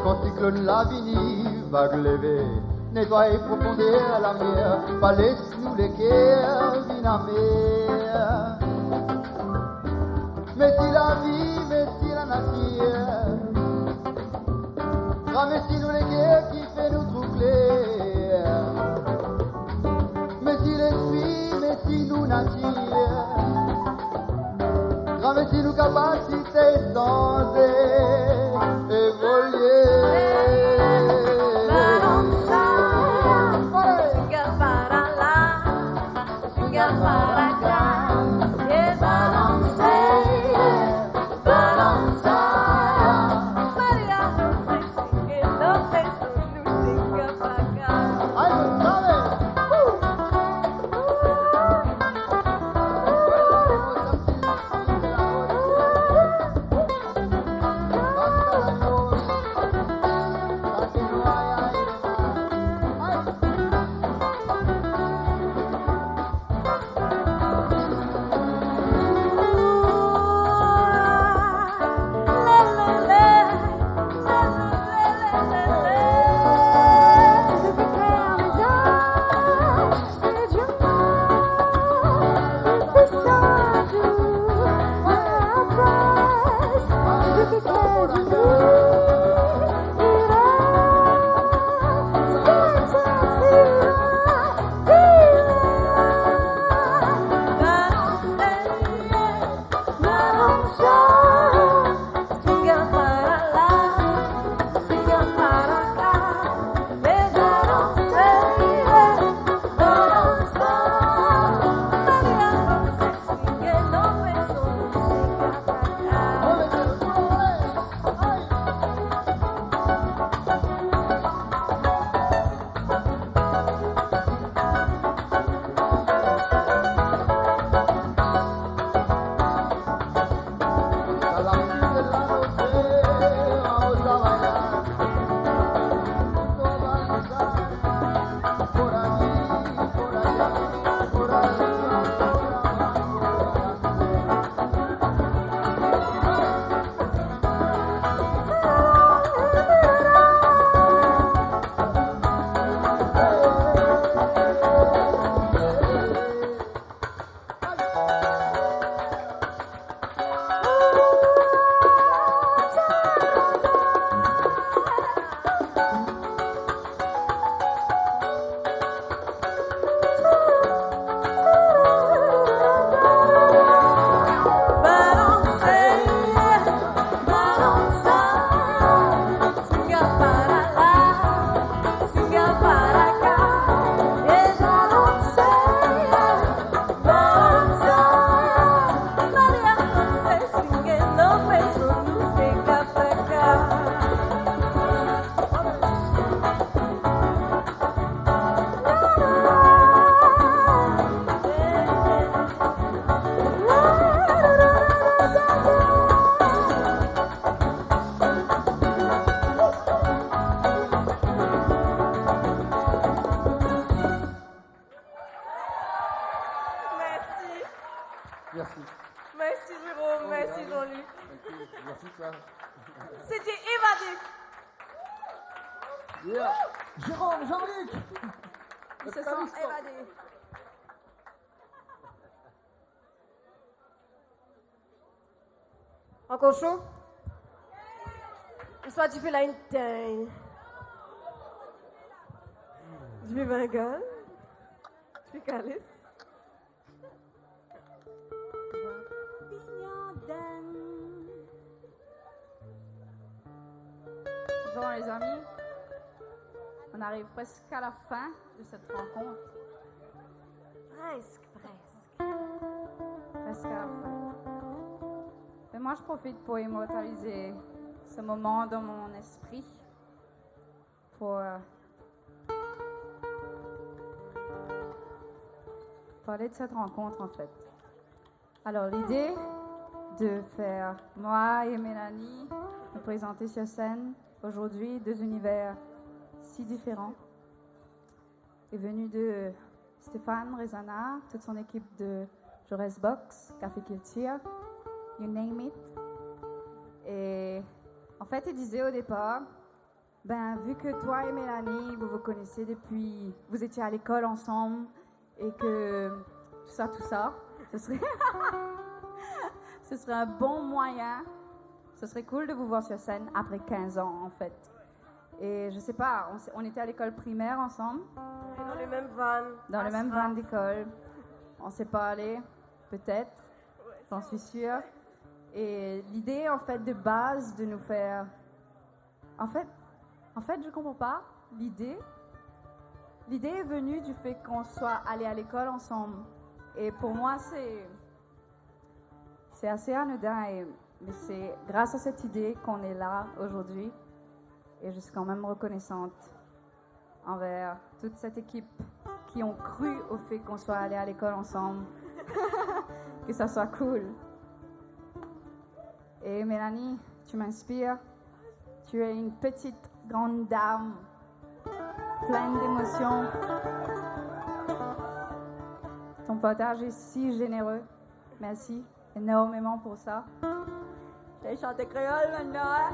kan siklonn la vini, vag leve, netway profonder lamier, pa les nou leker vinn amer. Mesi lavi, mesi lanatir, ramesi nou leker ki fer nou trouble. Mesi lespri, mesi nou natir, ramesi nou kapasite sanze, evolie. Balansa, singa para la, singa para acá, e balanse, balansa. Maria José, singe, no peso, nu singa pa acá. Ay, lo sabe. Merci. Merci. Merci Jérôme, merci Jean-Luc. Merci toi. C'était Évadé. Yeah. Jérôme, Jean-Luc. Ils se sont évadés. Ankor cho? Oswa dife la inn tegn? Dife Bengal? Dife Kalis? Bon, les amis, on arrive presque à la fin de cette rencontre. Presque, presque. Presque à la fin. Mais moi, je profite pour immortaliser ce moment dans mon esprit, pour, euh, parler de cette rencontre, en fait. Alors, l'idée de faire moi et Mélanie nous présenter sur scène aujourd'hui, deux univers si différents, est venue de Stéphane Rezana, toute son équipe de Jaurès Box, Café Culture, you name it. Et en En fait, il disait au départ, ben, vu que toi et Mélanie, vous vous connaissez depuis, vous étiez à l'école ensemble et que tout ça, tout ça, ce serait, ce serait un bon moyen, ce serait cool de vous voir sur scène après quinze ans, en fait. Et je sais pas, on, s- on était à l'école primaire ensemble, Dans les mêmes vannes. Dans les mêmes vannes d'école. On s'est parlé, peut-être, j'en suis sûre. Et l'idée, en fait, de base, de nous faire... En fait, en fait, je comprends pas l'idée. L'idée est venue du fait qu'on soit allés à l'école ensemble. Et pour moi, c'est, c'est assez anodin. Et, mais c'est grâce à cette idée qu'on est là aujourd'hui. Et je suis quand même reconnaissante envers toute cette équipe qui ont cru au fait qu'on soit allés à l'école ensemble, que ça soit cool. Et Mélanie, tu m'inspires. Tu es une petite grande dame, pleine d'émotions. Ton partage est si généreux. Merci énormément pour ça. Je vais chanter créole maintenant, hein?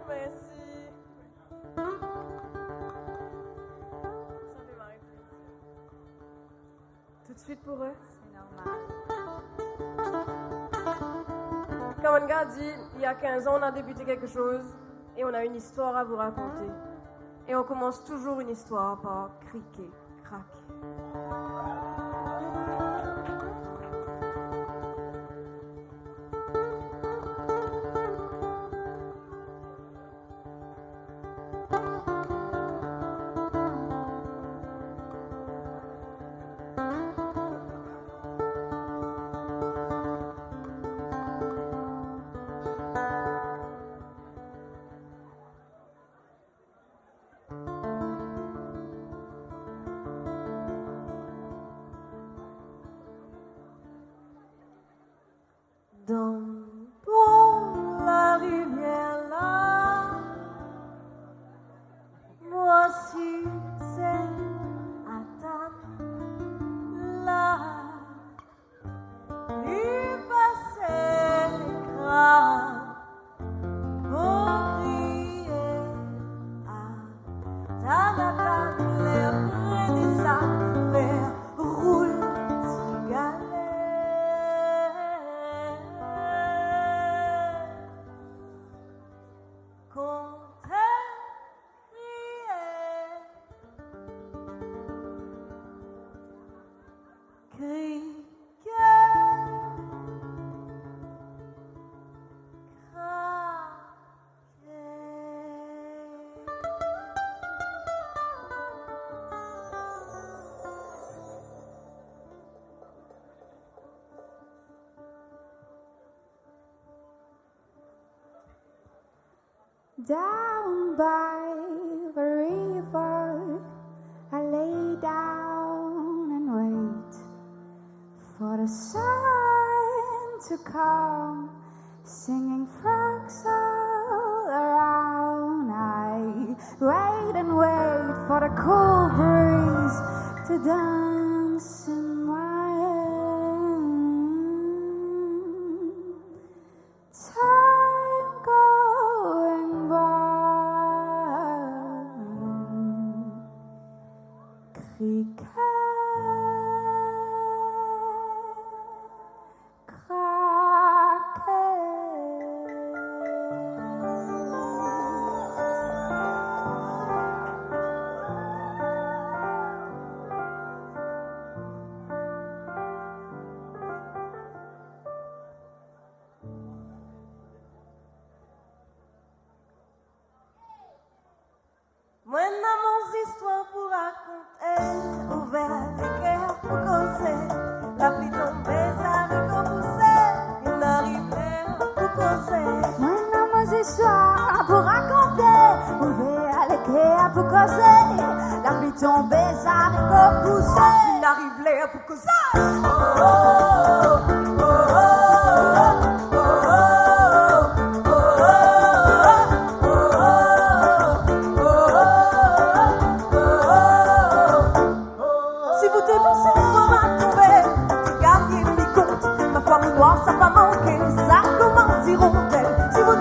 Merci. Ça fait marrer. Tout de suite pour eux. C'est normal. Comme on a dit, il y a quinze ans, on a débuté quelque chose et on a une histoire à vous raconter. Et on commence toujours une histoire par criquet, craquer. Dan bor larivier la, mwa osi se atann la. Li pase krab, mo kriye, atann, atann, ler fre desann, fer roul tigale. Konte kriye, kriye, krake. Down by the river, I lay down and wait for the sun to come, singing frogs all around. I wait and wait for the cool breeze to dance in my hair. Time going by, criquet, craquet. Mwa ena mo zistwar pou rakonte, ouver leker pou koze. Lapli tonbe, zariko pouse, inn ariv ler pou koze. Mwa ena mo zistwar pou rakonte, ouver leker pou koze. Lapli tonbe, zariko pouse, inn ariv ler pou koze. Si vous te pensez voir ma tombée, ti gagne mi compte. Ma femme noire, ça pas manqué, ça commence hirondelle. Si vous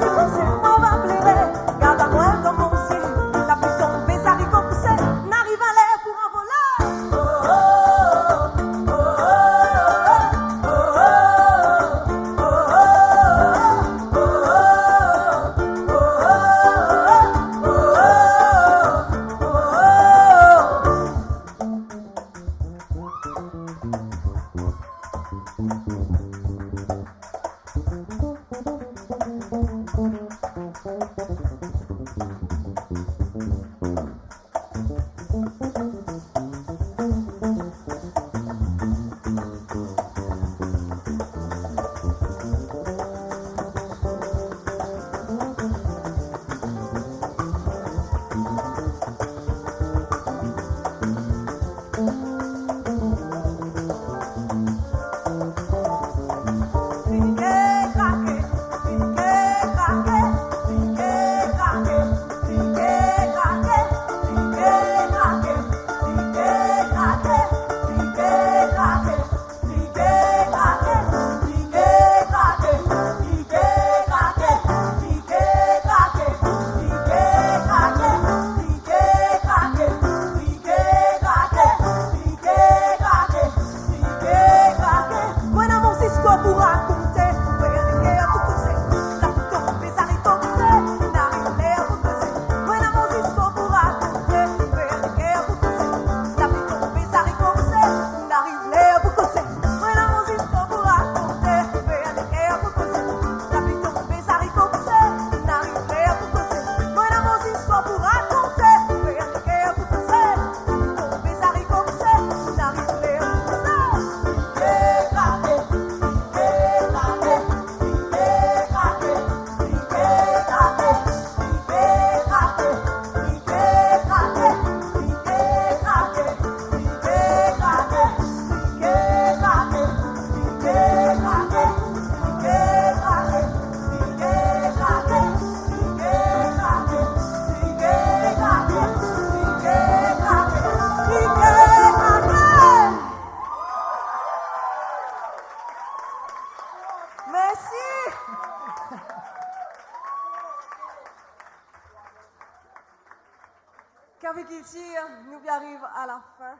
Café Culture, nou pe ariv a la fin.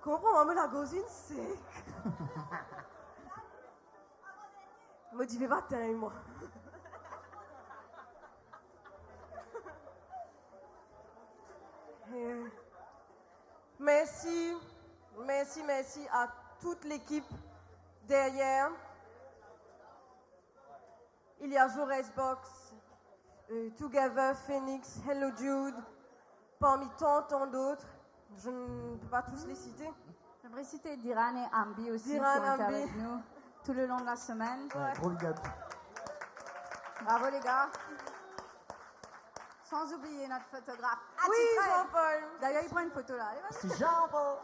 Konpran mwa, mo lagorz inn sek. Mo dife pa tegn mwa. Eh, mersi, mersi, mersi a tout lekip deryer. Il y a Jaurès Box, euh, Together, Phoenix, Hello Jude, parmi tant, tant d'autres. Je ne peux pas tous les citer. J'aimerais citer Diran et Ambi aussi, Diran, qui ont été Ambi avec nous tout le long de la semaine. Ouais, gros big up. Bravo les gars. Sans oublier notre photographe attitré. Oui, Jean-Paul. D'ailleurs, il prend une photo là. Allez, vas-y. C'est Jean-Paul.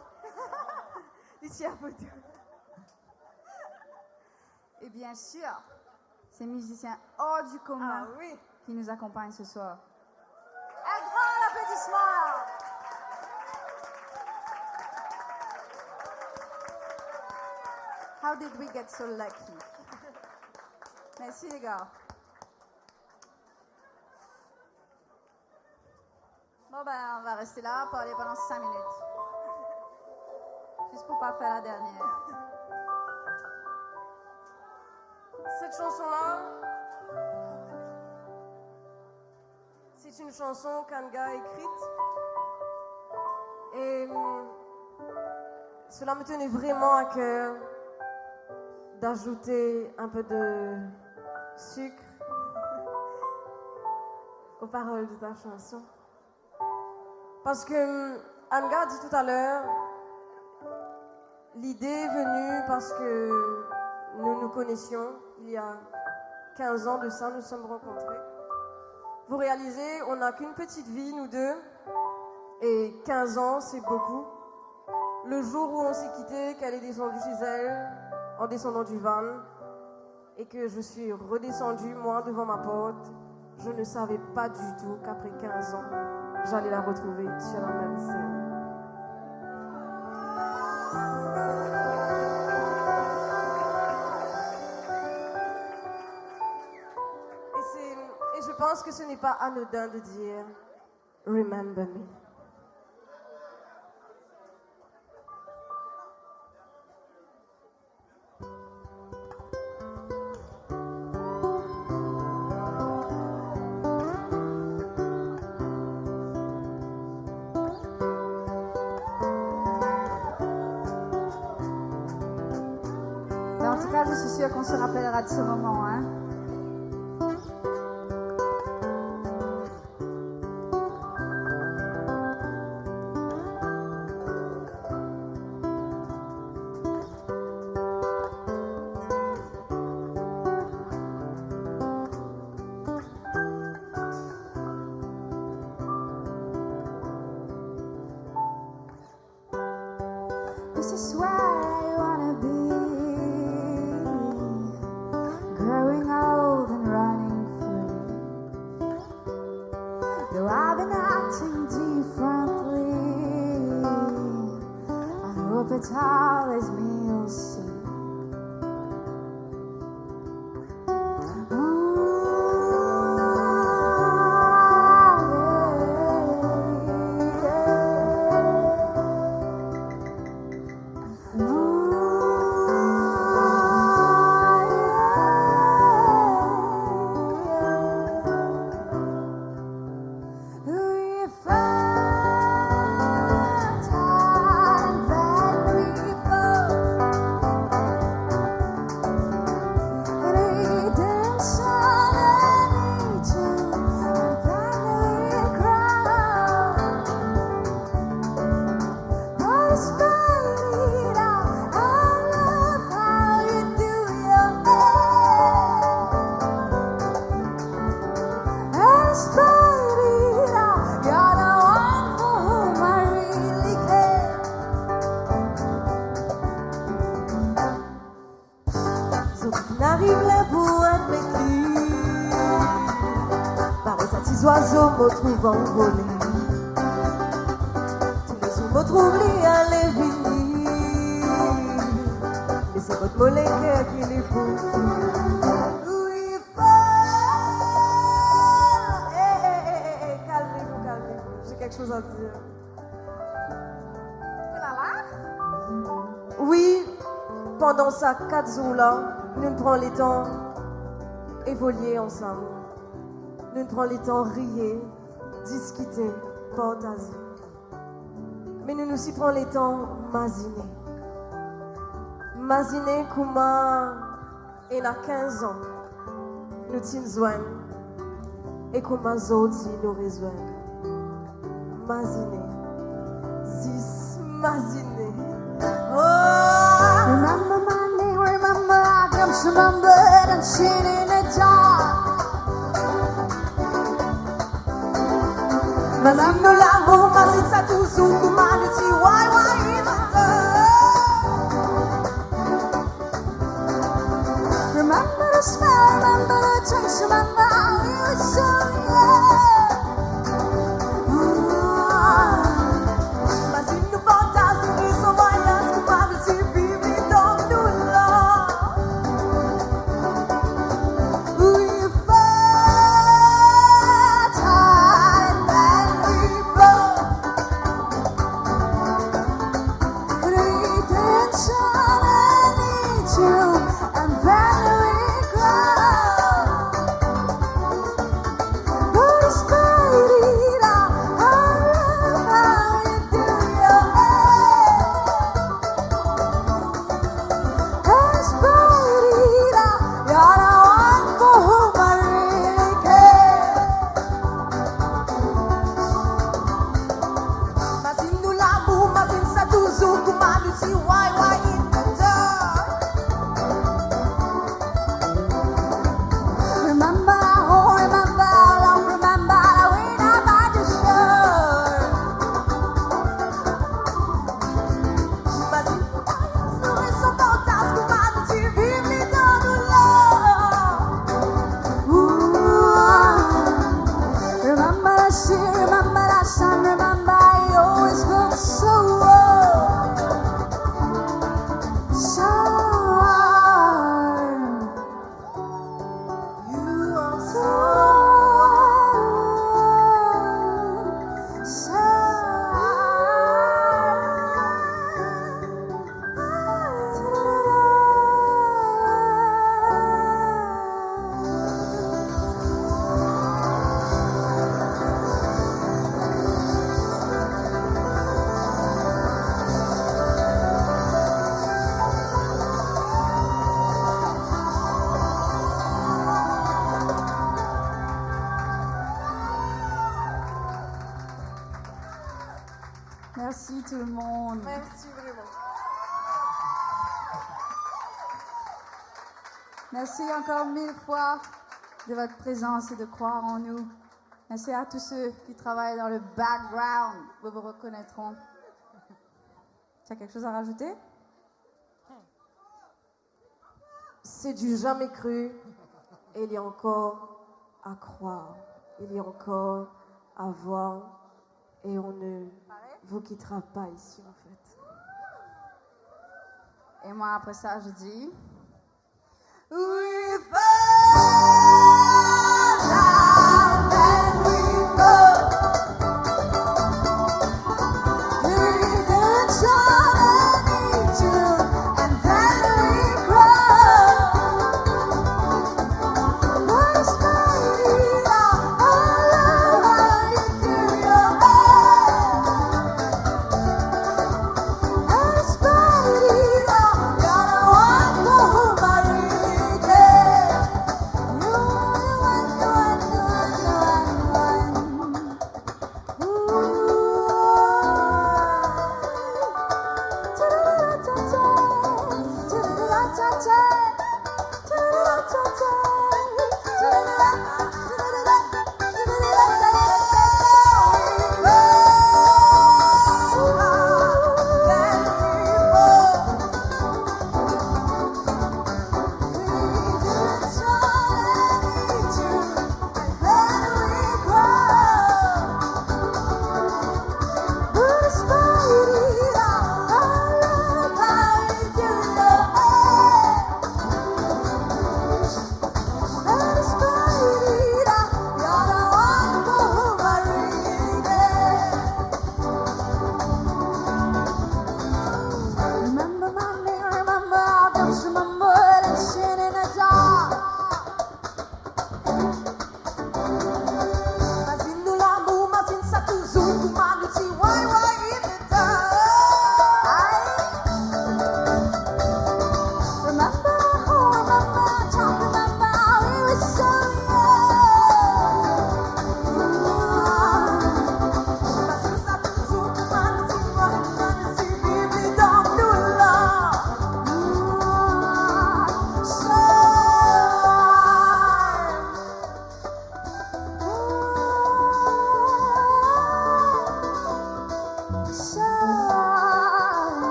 Ici, la photo. Et bien sûr, ces musiciens hors du commun, ah oui, qui nous accompagnent ce soir. Un grand applaudissement. How did we get so lucky? Merci les gars. Bon, ben, on va rester là pour aller pendant cinq minutes. Juste pour pas faire la dernière. Cette chanson-là, c'est une chanson qu'Anga a écrite. Et, hum, cela me tenait vraiment à cœur d'ajouter un peu de sucre aux paroles de ta chanson. Parce que, hum, Anga a dit tout à l'heure, l'idée est venue parce que nous nous connaissions il y a quinze ans de ça, nous nous sommes rencontrés. Vous réalisez, on n'a qu'une petite vie, nous deux, et quinze ans, c'est beaucoup. Le jour où on s'est quitté, qu'elle est descendue chez elle, en descendant du van, et que je suis redescendue, moi, devant ma porte, je ne savais pas du tout qu'après quinze ans, j'allais la retrouver sur la même scène. Et c'est, et je pense que ce n'est pas anodin de dire, "Remember me." Ben, en tout cas, je suis sûre qu'on se rappellera de ce moment, hein. This is where I wanna be, growing old and running free. Though I've been acting differently, I hope it's always me you'll see. Zot finn ariv la pou admet li. Parey sa ti zwazo mo trouv anvole. Toulezour mo trouv li ale vini. Me se kot mo leker ki li pou fini. Wi, fol, eh, eh, Pandan sa kat zour la, nou pran letan evolie ansam. Nou pran letan riye, diskite, partaze. Me nou, nou osi pran letan mazine. Mazine kouma ena kinz an, nou ti zwenn e kouma zordi nou rezwenn. Mazine. Zis mazine. Oh! Remember my name, remember I come, remember that shit in the dark. Mazinn nou lamour, mazinn sa touzour, kouma nou ti way way in the dark. Remember the smell, remember the taste, remember how we were so young. Mazinn nou partaz, nou vwayaz, kouma nou ti viv li dan nou lor. We fought hard and we fought. Mazinn nou lamour, mazinn sa touzour, kouma nou ti way way in the dark. Remember our home, remember our love, remember that we never destroy. Mazinn nou vwayaz, nou vwayaz, partaz, kouma nou ti viv li dan nou lor. Ooh, remember the sea, remember the sun, remember I always felt so warm. So warm. You are so warm, so warm. Merci tout le monde. Merci vraiment. Merci encore mille fois de votre présence et de croire en nous. Merci à tous ceux qui travaillent dans le background. Vous vous reconnaîtront. Tu as quelque chose à rajouter ? C'est du jamais cru, et il y a encore à croire, il y a encore à voir, et on ne vous quittera pas ici, en fait. Et moi, après ça, je dis, we